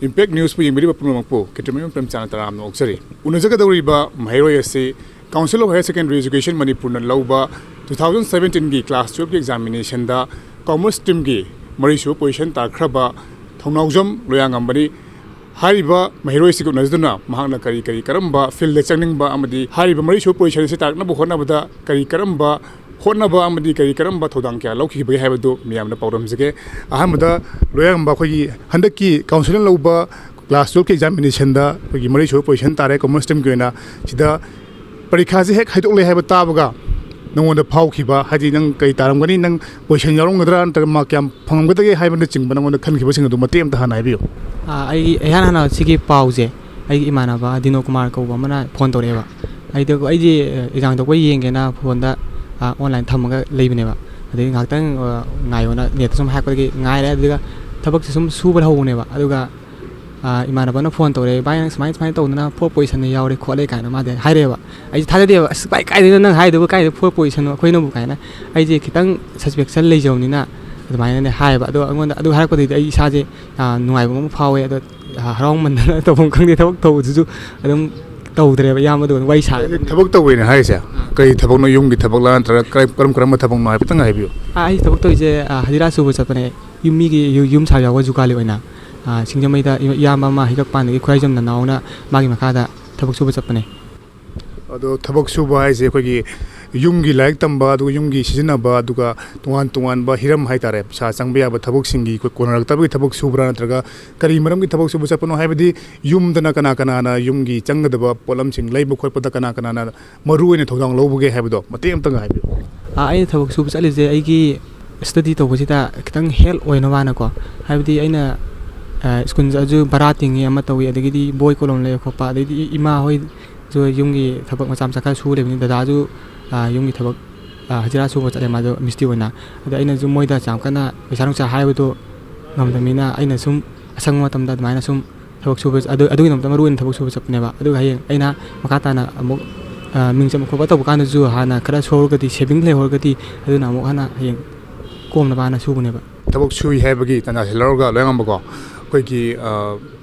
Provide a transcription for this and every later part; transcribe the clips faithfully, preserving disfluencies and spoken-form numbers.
Impact Newsꯄꯨ ꯌꯦꯡꯕꯤꯔꯤꯕ ꯄꯨꯝꯅꯃꯛꯄꯨ ꯈꯦꯇ꯭ꯔꯤꯃꯌꯨꯝ ꯄ꯭ꯔꯦꯝꯆꯥꯟꯗ ꯇꯔꯥꯝꯅ ꯑꯣꯛꯆꯔꯤ꯫ ꯎꯅꯖꯒꯗꯧꯔꯤꯕ ꯃꯍꯩꯔꯣꯏ ꯑꯁꯤ Council of Higher Secondary Education ꯃꯅꯤꯄꯨꯔꯅ ꯂꯧꯕ two thousand seventeenꯒꯤ class twelveꯀꯤ examinationꯗ commerce streamꯒꯤ ꯃꯔꯤꯁꯨꯕ position ꯇꯥꯈ꯭ꯔꯕ ꯊꯧꯅꯥꯎꯖꯝ ꯂꯣꯌꯥꯉꯝꯕꯅꯤ꯫ ꯍꯥꯏꯔꯤꯕ ꯃꯍꯩꯔꯣꯏꯁꯤꯒ ꯎꯅꯖꯗꯨꯅ ꯃꯍꯥꯛꯅ ꯀꯔꯤ ꯀꯔꯤ ꯀꯔꯝꯕ fieldꯗ ꯆꯪꯅꯤꯡꯕ ꯑꯃꯗꯤ ꯍꯥꯏꯔꯤꯕ ꯃꯔꯤꯁꯨꯕ position ꯑꯁꯤ ꯇꯥꯔꯛꯅꯕ ꯍꯣꯠꯅꯕꯗ ꯀꯔꯤ ꯀꯔꯝꯕ ꯍꯣꯠꯅꯕ ꯑꯃꯗꯤ ꯀꯔꯤ ꯀꯔꯝꯕ ꯊꯧꯗꯥꯡ ꯀꯌꯥ ꯂꯧꯈꯤꯕꯒꯦ ꯍꯥꯏꯕꯗꯨ ꯃꯤꯌꯥꯝꯅ ꯄꯥꯎꯗꯝꯖꯒꯦ꯫ ꯑꯍꯥꯟꯕꯗ ꯂꯣꯌꯥꯉꯝꯕ ꯑꯩꯈꯣꯏꯒꯤ ꯍꯟꯗꯛꯀꯤ councilꯅ ꯂꯧꯕ class twelveꯀꯤ examinationꯗ ꯑꯩꯈꯣꯏꯒꯤ ꯃꯔꯤꯁꯨꯕ position ꯇꯥꯔꯦ commerce streamꯒꯤ ꯑꯣꯏꯅ꯫ ꯁꯤꯗ ꯄꯔꯤꯈꯥꯁꯦ ꯍꯦꯛ ꯍꯥꯏꯗꯣꯛꯂꯦ ꯍꯥꯏꯕ ꯇꯥꯕꯒ ꯅꯉꯣꯟꯗ ꯐꯥꯎꯈꯤꯕ, ꯍꯥꯏꯗꯤ ꯅꯪ ꯀꯔꯤ ꯇꯥꯔꯝꯒꯅꯤ, ꯅꯪ position ꯌꯥꯎꯔꯝꯒꯗ꯭ꯔꯥ ꯅꯠꯇ꯭ꯔꯒ mark ꯀꯌꯥꯝ ꯐꯪꯉꯝꯒꯗꯒꯦ ꯍꯥꯏꯕꯅꯆꯤꯡꯕ ꯅꯉꯣꯟꯗ ꯈꯟꯈꯤꯕꯁꯤꯡ ꯑꯗꯨ ꯃꯇꯦꯛ ꯑꯃꯇ ꯍꯥꯟꯅ ꯍꯥꯏꯕꯤꯌꯨ꯫ ꯑꯥ, ꯑꯩꯒꯤ ꯏꯍꯥꯟ ꯍꯥꯟꯅ ꯁꯤꯒꯤ ꯄꯥꯎꯁꯦ ꯑꯩꯒꯤ ꯏꯃꯥꯟꯅꯕ ꯗꯤꯅꯣ ꯀꯨꯃꯥꯔ ꯀꯧꯕ ꯑꯃꯅ phone ꯇꯧꯔꯛꯑꯦꯕ꯫ ꯑꯩꯗ ꯑꯩꯁꯦ exam ꯊꯣꯛꯄ ꯌꯦꯡꯒꯦꯅ phoneꯗ, ꯑꯥ, online ꯊꯝꯃꯒ ꯂꯩꯕꯅꯦꯕ꯫ ꯑꯗꯩ ꯉꯥꯏꯍꯥꯛꯇꯪ, ꯑꯥ, ꯉꯥꯏꯌꯣꯅ netꯇ ꯁꯨꯝ ꯍꯥꯏꯔꯛꯄꯗꯒꯤ ꯉꯥꯏꯔꯦ꯫ ꯑꯗꯨꯒ ꯊꯕꯛꯁꯦ ꯁꯨꯝ ꯁꯨꯕ ꯍꯧꯕꯅꯦꯕ꯫ ꯑꯗꯨꯒ ꯑꯥ, ꯏꯃꯥꯟꯅꯕꯅ phone ꯇꯧꯔꯛꯑꯦ, "ꯚꯥꯏ, ꯅꯪ ꯁꯨꯃꯥꯏ ꯁꯨꯃꯥꯏꯅ ꯇꯧꯗꯅ fourth position ꯌꯥꯎꯔꯦ ꯈꯣꯠꯂꯦ" ꯀꯥꯏꯅ ꯃꯥꯗꯤ ꯍꯥꯏꯔꯛꯑꯦꯕ꯫ ꯑꯩꯁꯦ ꯊꯥꯖꯗꯦꯕ꯫ "ꯑꯁ ꯚꯥꯏ, ꯀꯥꯏꯗꯩꯅꯣ ꯅꯪ ꯍꯥꯏꯗꯨꯕꯨ, ꯀꯥꯏꯗ fourth positionꯅꯣ ꯑꯩꯈꯣꯏꯅꯕꯨ?" ꯀꯥꯏꯅ ꯑꯩꯁꯦ ꯈꯤꯇꯪ suspicion ꯂꯩꯖꯕꯅꯤꯅ ꯑꯗꯨꯃꯥꯏꯅꯅꯦ ꯍꯥꯏꯌꯦꯕ꯫ ꯑꯗꯣ ꯑꯩꯉꯣꯟꯗ ꯑꯗꯨ ꯍꯥꯏꯔꯛꯄꯗꯒꯤꯗꯤ ꯑꯩ ꯏꯁꯥꯁꯦ, ꯑꯥ, ꯅꯨꯡꯉꯥꯏꯕ ꯑꯃ ꯐꯥꯎꯋꯦ꯫ ꯑꯗꯣ, ꯑꯥ, ꯍꯔꯥꯎꯃꯟꯗꯅ ꯇꯧꯐꯝ ꯈꯪꯗꯦ, ꯊꯕꯛ ꯇꯧꯕꯗꯨꯁꯨ ꯑꯗꯨꯝ ꯇꯧꯗ꯭ꯔꯦꯕ꯫ ꯏꯌꯥꯝꯕꯗꯣ ꯑꯗꯨꯝ ꯋꯥꯔꯤ ꯁꯥꯔꯦ꯫ ꯊꯕꯛ ꯇꯧꯋꯦꯅ ꯍꯥꯏꯔꯤꯁꯦ ꯀꯔꯤ ꯊꯕꯛꯅꯣ? ꯌꯨꯝꯒꯤ ꯊꯕꯛꯂꯥ ꯅꯠꯇ꯭ꯔꯒ ꯀꯔꯝ-, ꯀꯔꯝ ꯀꯔꯝꯕ ꯊꯕꯛꯅꯣ ꯍꯥꯏꯐꯦꯠꯇꯪ ꯍꯥꯏꯕꯤꯌꯨ꯫ ꯑꯥ, ꯑꯩ ꯊꯕꯛ ꯇꯧꯔꯤꯁꯦ, ꯑꯥ, ꯍꯖꯤꯔꯥ ꯁꯨꯕ ꯆꯠꯄꯅꯦ꯫ ꯌꯨꯝ ꯃꯤꯒꯤ ꯌꯨ-, ꯌꯨꯝ ꯁꯥꯕ ꯌꯥꯎꯕ ꯖꯨꯒꯥꯂꯤ ꯑꯣꯏꯅ꯫ ꯑꯥ, ꯁꯤꯡꯖꯃꯩꯗ ꯏ-, ꯏꯌꯥꯝꯕ ꯑꯃ ꯍꯩꯀꯛꯄꯥꯟꯗꯒꯤ ꯈꯨꯔꯥꯏꯖꯝ ꯅꯅꯥꯎꯅ ꯃꯥꯒꯤ ꯃꯈꯥꯗ ꯊꯕꯛ ꯁꯨꯕ ꯆꯠꯄꯅꯦ꯫ ꯑꯗꯣ ꯊꯕꯛ ꯁꯨꯕ ꯍꯥꯏꯁꯦ ꯑꯩꯈꯣꯏꯒꯤ ꯌꯨꯝꯒꯤ ꯂꯥꯏꯔꯤꯛ ꯇꯝꯕ, ꯑꯗꯨꯒ ꯌꯨꯝꯒꯤ ꯁꯤꯖꯤꯟꯅꯕ, ꯑꯗꯨꯒ ꯇꯣꯉꯥꯟ ꯇꯣꯉꯥꯟꯕ ꯍꯤꯔꯝ ꯍꯥꯏꯇꯥꯔꯦ, ꯄꯩꯁꯥ ꯆꯪꯕ ꯌꯥꯕ ꯊꯕꯛꯁꯤꯡꯒꯤ ꯑꯩꯈꯣꯏ ꯀꯣꯟꯅꯔꯛꯇꯕꯒꯤ ꯊꯕꯛ ꯁꯨꯕ꯭ꯔꯥ, ꯅꯠꯇ꯭ꯔꯒ ꯀꯔꯤ ꯃꯔꯝꯒꯤ ꯊꯕꯛ ꯁꯨꯕ ꯆꯠꯄꯅꯣ? ꯍꯥꯏꯕꯗꯤ ꯌꯨꯝꯗꯅ ꯀꯅꯥ ꯀꯅꯥꯅ ꯌꯨꯝꯒꯤ ꯆꯪꯒꯗꯕ ꯄꯣꯠꯂꯝꯁꯤꯡ ꯂꯩꯕ ꯈꯣꯠꯄꯗ ꯀꯅꯥ ꯀꯅꯥꯅ ꯃꯔꯨ ꯑꯣꯏꯅ ꯊꯧꯗꯥꯡ ꯂꯧꯕꯒꯦ ꯍꯥꯏꯕꯗꯣ ꯃꯇꯦꯛ ꯑꯃꯇꯪ ꯍꯥꯏꯕꯤꯌꯨ꯫ ꯑꯥ, ꯑꯩꯅ ꯊꯕꯛ ꯁꯨꯕ ꯆꯠꯂꯤꯁꯦ ꯑꯩꯒꯤ study ꯇꯧꯕꯁꯤꯗ ꯈꯤꯇꯪ help ꯑꯣꯏꯅꯕꯅꯀꯣ꯫ ꯍꯥꯏꯕꯗꯤ ꯑꯩꯅ, ꯑꯥ, schoolꯁꯨ ꯚꯔꯥ ꯇꯤꯡꯉꯤ, ꯑꯃ ꯇꯧꯏ, ꯑꯗꯒꯤꯗꯤ ꯕꯣꯏ ꯀꯣꯂꯣꯝ ꯂꯩꯕ ꯈꯣꯠꯄ, ꯑꯗꯩꯗꯤ ꯏꯃꯥ ꯍꯣꯏꯁꯨ ꯌꯨꯝꯒꯤ ꯊꯕꯛ ꯃꯆꯥ ꯃꯆꯥ ꯈꯔ ꯁꯨ ꯂꯩꯕꯅꯤ, ꯗꯗꯥꯁꯨ, ꯑꯥ, ꯌꯨꯝꯒꯤ ꯊꯕꯛ, ꯑꯥ, ꯍꯖꯤꯔꯥ ꯁꯨꯕ ꯆꯠꯂꯦ ꯃꯥꯗꯣ ꯃꯤꯁꯇ꯭ꯔꯤ ꯑꯣꯏꯅ꯫ ꯑꯗ ꯑꯩꯅꯁꯨ ꯃꯣꯏꯗ ꯌꯥꯝ ꯀꯟꯅ ꯄꯩꯁꯥ ꯅꯨꯡꯁꯥ ꯍꯥꯏꯕꯗꯣ ꯉꯝꯗꯕꯅꯤꯅ ꯑꯩꯅ ꯁꯨꯝ ꯑꯁꯪꯕ ꯃꯇꯝꯗ ꯑꯗꯨꯃꯥꯏꯅ ꯁꯨꯝ ꯊꯕꯛ ꯁꯨꯕ, ꯑꯗꯨ, ꯑꯗꯨꯒꯤꯗꯃꯛꯇ ꯃꯔꯨ ꯑꯣꯏꯅ ꯊꯕꯛ ꯁꯨꯕ ꯆꯠꯄꯅꯦꯕ꯫ ꯑꯗꯨꯒ ꯍꯌꯦꯡ ꯑꯩꯅ ꯃꯈꯥ ꯇꯥꯅ ꯑꯃꯨꯛ, ꯑ, ꯃꯤꯡ ꯆꯟꯕ ꯈꯣꯠꯄ ꯇꯧꯕ ꯀꯥꯟꯗꯁꯨ ꯍꯥꯟꯅ ꯈꯔ ꯁꯨꯍꯧꯔꯒꯗꯤ, saving ꯂꯩꯍꯧꯔꯒꯗꯤ, ꯑꯗꯨꯅ ꯑꯃꯨꯛ ꯍꯥꯟꯅ ꯍꯌꯦꯡ ꯀꯣꯝꯅꯕꯅ ꯁꯨꯕꯅꯦꯕ꯫ ꯊꯕꯛ ꯁꯨꯏ ꯍꯥꯏꯕꯒꯤ ꯇꯥꯟꯖꯥꯁꯤ ꯂꯧꯔꯒ ꯂꯣꯏꯉꯝꯕꯀꯣ, ꯑꯩꯈꯣꯏꯒꯤ, ꯑ,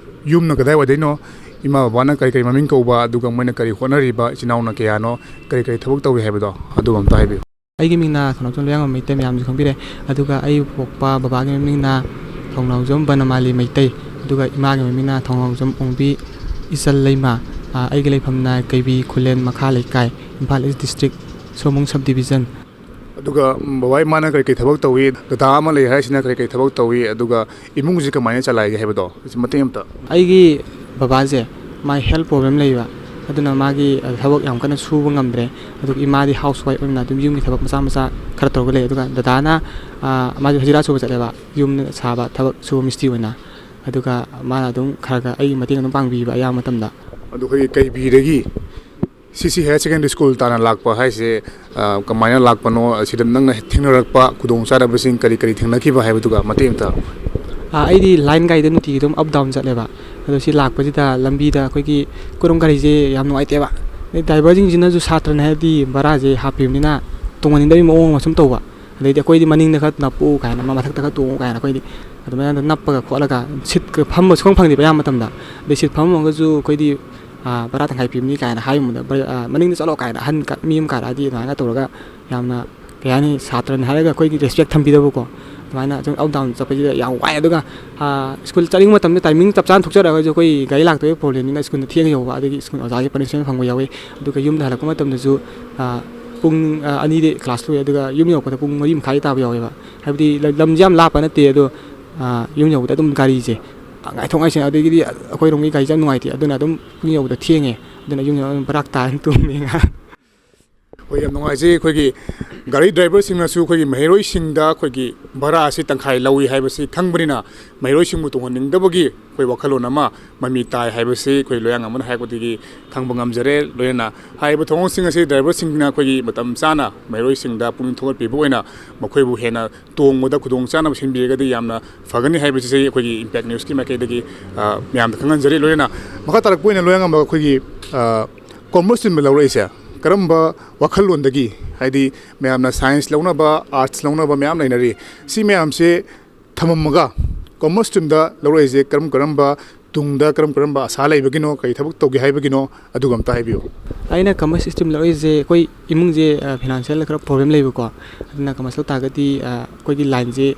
ꯌꯨꯝꯅ ꯀꯗꯥꯏꯋꯥꯏꯗꯩꯅꯣ, ꯏꯃꯥ ꯕꯕꯥꯅ ꯀꯔꯤ ꯀꯔꯤ ꯃꯃꯤꯡ ꯀꯧꯕ, ꯑꯗꯨꯒ ꯃꯣꯏꯅ ꯀꯔꯤ ꯍꯣꯠꯅꯔꯤꯕ, ꯏꯆꯤꯟ ꯏꯅꯥꯎꯅ ꯀꯌꯥꯅꯣ, ꯀꯔꯤ ꯀꯔꯤ ꯊꯕꯛ ꯇꯧꯏ ꯍꯥꯏꯕꯗꯣ, ꯑꯗꯨ ꯑꯝꯇ ꯍꯥꯏꯕꯤꯌꯨ꯫ ꯑꯩꯒꯤ ꯃꯤꯡꯅ ꯊꯧꯅꯥꯎꯖꯝ ꯂꯣꯌꯥꯉꯝꯕ ꯃꯩꯇꯩ, ꯃꯌꯥꯝꯁꯨ ꯈꯪꯕꯤꯔꯦ꯫ ꯑꯗꯨꯒ ꯑꯩꯕꯨ ꯄꯣꯛꯄ ꯕꯕꯥꯒꯤ ꯃꯃꯤꯡꯅ ꯊꯧꯅꯥꯎꯖꯝ ꯕꯅꯃꯥꯂꯤ ꯃꯩꯇꯩ, ꯑꯗꯨꯒ ꯏꯃꯥꯒꯤ ꯃꯃꯤꯡꯅ ꯊꯧꯅꯥꯎꯖꯝ ꯑꯣꯡꯕꯤ ꯏꯆꯜ ꯂꯩꯃ꯫ ꯑ, ꯑꯩꯒꯤ ꯂꯩꯐꯝꯅ ꯀꯩꯕꯤ ꯈꯨꯂꯦꯟ ꯃꯈꯥ ꯂꯩꯀꯥꯏ, ꯏꯝꯐꯥꯜ ꯏꯁ ꯗꯤꯁꯇ꯭ꯔꯤꯛ, ꯁꯣꯃꯨꯡ ꯁꯕ ꯗꯤꯕꯤꯖꯟ꯫ ꯑꯗꯨꯒ, ꯎꯝ, ꯕꯕꯥ ꯏꯃꯥꯅ ꯀꯔꯤ ꯀꯔꯤ ꯊꯕꯛ ꯇꯧꯏ, ꯗꯗꯥ ꯑꯃ ꯂꯩ ꯍꯥꯏꯁꯤꯅ ꯀꯔꯤ ꯀꯔꯤ ꯊꯕꯛ ꯇꯧꯏ, ꯑꯗꯨꯒ ꯏꯃꯨꯡꯁꯤ ꯀꯃꯥꯏꯅ ꯆꯂꯥꯏꯒꯦ ꯍꯥꯏꯕꯗꯣ, ꯁꯤ ꯃꯇꯦꯛ ꯑꯝꯇ꯫ ꯑꯩꯒꯤ ꯕꯕꯥꯁꯦ, ꯃꯥꯏ health problem ꯂꯩꯕ, ꯑꯗꯨꯅ ꯃꯥꯒꯤ, ꯑ, ꯊꯕꯛ ꯌꯥꯝ ꯀꯟꯅ ꯁꯨꯕ ꯉꯝꯗ꯭ꯔꯦ꯫ ꯑꯗꯨꯒ ꯏꯃꯥꯗꯤ housewife ꯑꯣꯏꯅ ꯑꯗꯨꯝ ꯌꯨꯝꯒꯤ ꯊꯕꯛ ꯃꯆꯥ ꯃꯆꯥ ꯈꯔ ꯇꯧꯔꯒ ꯂꯩ꯫ ꯑꯗꯨꯒ ꯗꯗꯥꯅ, ꯑ, ꯃꯥꯁꯨ ꯍꯖꯤꯔꯥ ꯁꯨꯕ ꯆꯠꯂꯦꯕ, ꯌꯨꯝꯗ ꯁꯥꯕ ꯊꯕꯛ ꯁꯨꯕ ꯃꯤꯁꯇ꯭ꯔꯤ ꯑꯣꯏꯅ꯫ ꯑꯗꯨꯒ ꯃꯥꯅ ꯑꯗꯨꯝ ꯈꯔ ꯈꯔ ꯑꯩꯒꯤ ꯃꯇꯦꯡ ꯑꯗꯨꯝ ꯄꯥꯡꯕꯤꯕ ꯑꯌꯥꯝꯕ ꯃꯇꯝꯗ꯫ ꯑꯗꯣ ꯑꯩꯈꯣꯏꯒꯤ ꯀꯩꯕꯤꯗꯒꯤ ꯁꯤ ꯁꯤ Higher Secondary School ꯇꯥꯟꯅ ꯂꯥꯛꯄ ꯍꯥꯏꯁꯦ, ꯑ, ꯀꯃꯥꯏꯅ ꯂꯥꯛꯄꯅꯣ? ꯑꯁꯤꯗ ꯅꯪꯅ ꯊꯦꯡꯅꯔꯛꯄ ꯈꯨꯗꯣꯡꯆꯥꯗꯕꯁꯤꯡ ꯀꯔꯤ ꯀꯔꯤ ꯊꯦꯡꯅꯈꯤꯕ ꯍꯥꯏꯕꯗꯨꯒ ꯃꯇꯦꯛ ꯑꯃꯇ꯫ ꯑ, ꯑꯩꯗꯤ line ꯒꯥꯔꯤꯗ ꯅꯨꯡꯇꯤꯒꯤ ꯑꯗꯨꯝ up down ꯆꯠꯂꯦꯕ꯫ ꯑꯗꯣ ꯁꯤ ꯂꯥꯛꯄꯁꯤꯗ ꯂꯝꯕꯤꯗ ꯑꯩꯈꯣꯏꯒꯤ ꯀꯣꯏꯔꯣꯝ ꯒꯥꯔꯤꯁꯦ ꯌꯥꯝ ꯅꯨꯡꯉꯥꯏꯇꯦꯕ꯫ ꯑꯗꯩ driverꯁꯤꯡꯁꯤꯅꯁꯨ ꯁꯥꯇ꯭ꯔꯅꯦ ꯍꯥꯏꯔꯗꯤ ꯚꯔꯥꯁꯦ ꯍꯥꯞꯄꯤꯕꯅꯤꯅ ꯇꯣꯡꯍꯟꯅꯤꯡꯗꯕꯒꯤ ꯃꯑꯣꯡ ꯑꯃ ꯁꯨꯝ ꯇꯧꯕ꯫ ꯑꯗꯩꯗꯤ ꯑꯩꯈꯣꯏꯗꯤ ꯃꯅꯤꯡꯗ ꯈꯔ ꯅꯞꯄꯛꯎ ꯀꯥꯏꯅ, ꯃꯊꯛꯇ ꯈꯔ ꯇꯣꯡꯉꯨ ꯀꯥꯏꯅ ꯑꯩꯈꯣꯏꯗꯤ ꯑꯗꯨꯃꯥꯏꯅ ꯅꯞꯄꯒ ꯈꯣꯠꯂꯒ seat ꯀ ꯐꯝꯕ ꯁꯨꯡꯐꯪ ꯐꯪꯗꯦꯕ ꯑꯌꯥꯝꯕ ꯃꯇꯝꯗ꯫ ꯑꯗꯩ seat ꯐꯝꯃꯝꯃꯒꯁꯨ ꯑꯩꯈꯣꯏꯗꯤ, ꯑ, ꯚꯔꯥ ꯇꯪꯈꯥꯏ ꯄꯤꯕꯅꯤ ꯀꯥꯏꯅ ꯍꯥꯏꯕꯗ, ꯚꯔꯥ, ꯑ, "ꯃꯅꯤꯡꯗ ꯆꯠꯂꯣ" ꯀꯥꯏꯅ ꯑꯍꯟ ꯀ-, ꯃꯤ ꯑꯃ ꯀꯥꯔꯛꯑꯗꯤ ꯑꯗꯨꯃꯥꯏꯅ ꯇꯧꯔꯒ ꯌꯥꯝꯅ, ꯀꯩ ꯍꯥꯏꯅꯤ, ꯁꯥꯇ꯭ꯔꯅꯤ ꯍꯥꯏꯔꯒ ꯑꯩꯈꯣꯏꯒꯤ respect ꯊꯝꯕꯤꯗꯕꯀꯣ, ꯑꯗꯨꯃꯥꯏꯅ ꯑꯗꯨꯝ up down ꯆꯠꯄꯁꯤꯗ ꯌꯥꯝ ꯋꯥꯏ꯫ ꯑꯗꯨꯒ, ꯑ, school ꯆꯠꯅꯤꯡꯕ ꯃꯇꯝꯗ timing ꯆꯞ ꯆꯥꯅ ꯊꯣꯛꯆꯔꯒꯁꯨ ꯑꯩꯈꯣꯏ ꯒꯥꯔꯤ ꯂꯥꯛꯇꯕꯒꯤ problemꯅꯤꯅ schoolꯗ ꯊꯦꯡꯅ ꯌꯧꯕ, ꯑꯗꯒꯤ school ꯑꯣꯖꯥꯒꯤ punishment ꯐꯪꯕ ꯌꯥꯎꯋꯤ꯫ ꯑꯗꯨꯒ ꯌꯨꯝꯗ ꯍꯜꯂꯛꯄ ꯃꯇꯝꯗꯁꯨ, ꯑ, ꯄꯨꯡ, ꯑ, ꯑꯅꯤꯗ class ꯂꯣꯏ, ꯑꯗꯨꯒ ꯌꯨꯝ ꯌꯧꯔꯛꯄꯗ ꯄꯨꯡ ꯃꯔꯤ ꯃꯈꯥꯏ ꯇꯥꯕ ꯌꯥꯎꯋꯦꯕ꯫ ꯍꯥꯏꯕꯗꯤ ꯂ-, ꯂꯝꯁꯦ ꯌꯥꯝ ꯂꯥꯞꯄ ꯅꯠꯇꯦ, ꯑꯗꯣ, ꯑ, ꯌꯨꯝ ꯌꯧꯕꯗ ꯑꯗꯨꯝ ꯒꯥꯔꯤꯁꯦ, ꯑ, ꯉꯥꯏꯊꯣꯛ ꯉꯥꯏꯁꯤꯟ, ꯑꯗꯒꯤꯗꯤ ꯑꯩꯈꯣꯏꯔꯣꯝꯒꯤ ꯒꯥꯔꯤꯁꯦ ꯌꯥꯝ ꯅꯨꯡꯉꯥꯏꯇꯦ, ꯑꯗꯨꯅ ꯑꯗꯨꯝ ꯌꯨꯝ ꯌꯧꯕꯗ ꯊꯦꯡꯉꯦ꯫ ꯑꯗꯨꯅ ꯌꯨꯝ ꯌꯧꯔꯒ ꯑꯗꯨꯝ ꯕꯔꯥꯛ ꯇꯥꯔꯒ ꯇꯨꯝꯃꯦ ꯉꯥꯏꯍꯥꯛ꯫ ꯍꯣꯏ, ꯌꯥꯝ ꯅꯨꯡꯉꯥꯏꯖꯩ꯫ ꯑꯩꯈꯣꯏꯒꯤ ꯒꯥꯔꯤ driverꯁꯤꯡꯅꯁꯨ ꯑꯩꯈꯣꯏꯒꯤ ꯃꯍꯩꯔꯣꯏꯁꯤꯡꯗ ꯑꯩꯈꯣꯏꯒꯤ ꯚꯔꯥ ꯑꯁꯤ ꯇꯪꯈꯥꯏ ꯂꯧꯏ ꯍꯥꯏꯕꯁꯤ ꯈꯪꯕꯅꯤꯅ, ꯃꯍꯩꯔꯣꯏꯁꯤꯡꯕꯨ ꯇꯣꯡꯍꯟꯅꯤꯡꯗꯕꯒꯤ ꯑꯩꯈꯣꯏ ꯋꯥꯈꯜꯂꯣꯟ ꯑꯃ ꯃꯃꯤ ꯇꯥꯏ ꯍꯥꯏꯕꯁꯤ ꯑꯩꯈꯣꯏ ꯂꯣꯌꯥꯉꯝꯕꯅ ꯍꯥꯏꯔꯛꯄꯗꯒꯤ ꯈꯪꯕ ꯉꯝꯖꯔꯦ꯫ ꯂꯣꯏꯅꯅ ꯍꯥꯏꯔꯤꯕ ꯊꯧꯑꯣꯡꯁꯤꯡ ꯑꯁꯤ driverꯁꯤꯡꯅ ꯑꯩꯈꯣꯏꯒꯤ ꯃꯇꯝ ꯆꯥꯅ ꯃꯍꯩꯔꯣꯏꯁꯤꯡꯗ ꯄꯨꯛꯅꯤꯡ ꯊꯧꯒꯠꯄꯤꯕ ꯑꯣꯏꯅ ꯃꯈꯣꯏꯕꯨ ꯍꯦꯟꯅ ꯇꯣꯡꯕꯗ ꯈꯨꯗꯣꯡꯆꯥꯅꯕ ꯁꯤꯟꯕꯤꯔꯒꯗꯤ ꯌꯥꯝꯅ ꯐꯒꯅꯤ ꯍꯥꯏꯕꯁꯤ ꯑꯩꯈꯣꯏꯒꯤ Impact Newsꯀꯤ ꯃꯥꯏꯀꯩꯗꯒꯤ, ꯑ, ꯃꯌꯥꯝꯗ ꯈꯪꯍꯟꯖꯔꯤ꯫ ꯂꯣꯏꯅꯅ ꯃꯈꯥ ꯇꯥꯔꯛꯄ ꯑꯣꯏꯅ ꯂꯣꯌꯥꯉꯝꯕ ꯑꯩꯈꯣꯏꯒꯤ, ꯑ, commerce streamꯗ ꯂꯧꯔꯛꯏꯁꯦ ꯀꯔꯝꯕ ꯋꯥꯈꯜꯂꯣꯟꯗꯒꯤ, ꯍꯥꯏꯗꯤ ꯃꯌꯥꯝꯅ science ꯂꯧꯅꯕ, arts ꯂꯧꯅꯕ ꯃꯌꯥꯝ ꯂꯩꯅꯔꯤ, ꯁꯤ ꯃꯌꯥꯝꯁꯦ ꯊꯝꯃꯝꯃꯒ ꯀꯃꯔꯁ ꯁ꯭ꯇ꯭ꯔꯤꯝꯗ ꯂꯧꯔꯛꯏꯁꯦ ꯀꯔꯝ ꯀꯔꯝꯕ, ꯇꯨꯡꯗ ꯀꯔꯝ ꯀꯔꯝꯕ ꯑꯁꯥ ꯂꯩꯕꯒꯤꯅꯣ, ꯀꯔꯤ ꯊꯕꯛ ꯇꯧꯒꯦ ꯍꯥꯏꯕꯒꯤꯅꯣ, ꯑꯗꯨꯒ ꯑꯝꯇ ꯍꯥꯏꯕꯤꯌꯨ꯫ ꯑꯩꯅ ꯀꯃꯔꯁ ꯁ꯭ꯇ꯭ꯔꯤꯝ ꯂꯧꯔꯛꯏꯁꯦ ꯑꯩꯈꯣꯏ ꯏꯃꯨꯡꯁꯦ, ꯑ, ꯐꯥꯏꯅꯥꯟꯁꯤꯌꯦꯜꯗ ꯈꯔ ꯄ꯭ꯔꯣꯕ꯭ꯂꯦꯝ ꯂꯩꯕꯀꯣ꯫ ꯑꯗꯨꯅ ꯀꯃꯔꯁ ꯂꯧ ꯇꯥꯔꯒꯗꯤ, ꯑ, ꯑꯩꯈꯣꯏꯒꯤ ꯂꯥꯏꯟꯁꯦ,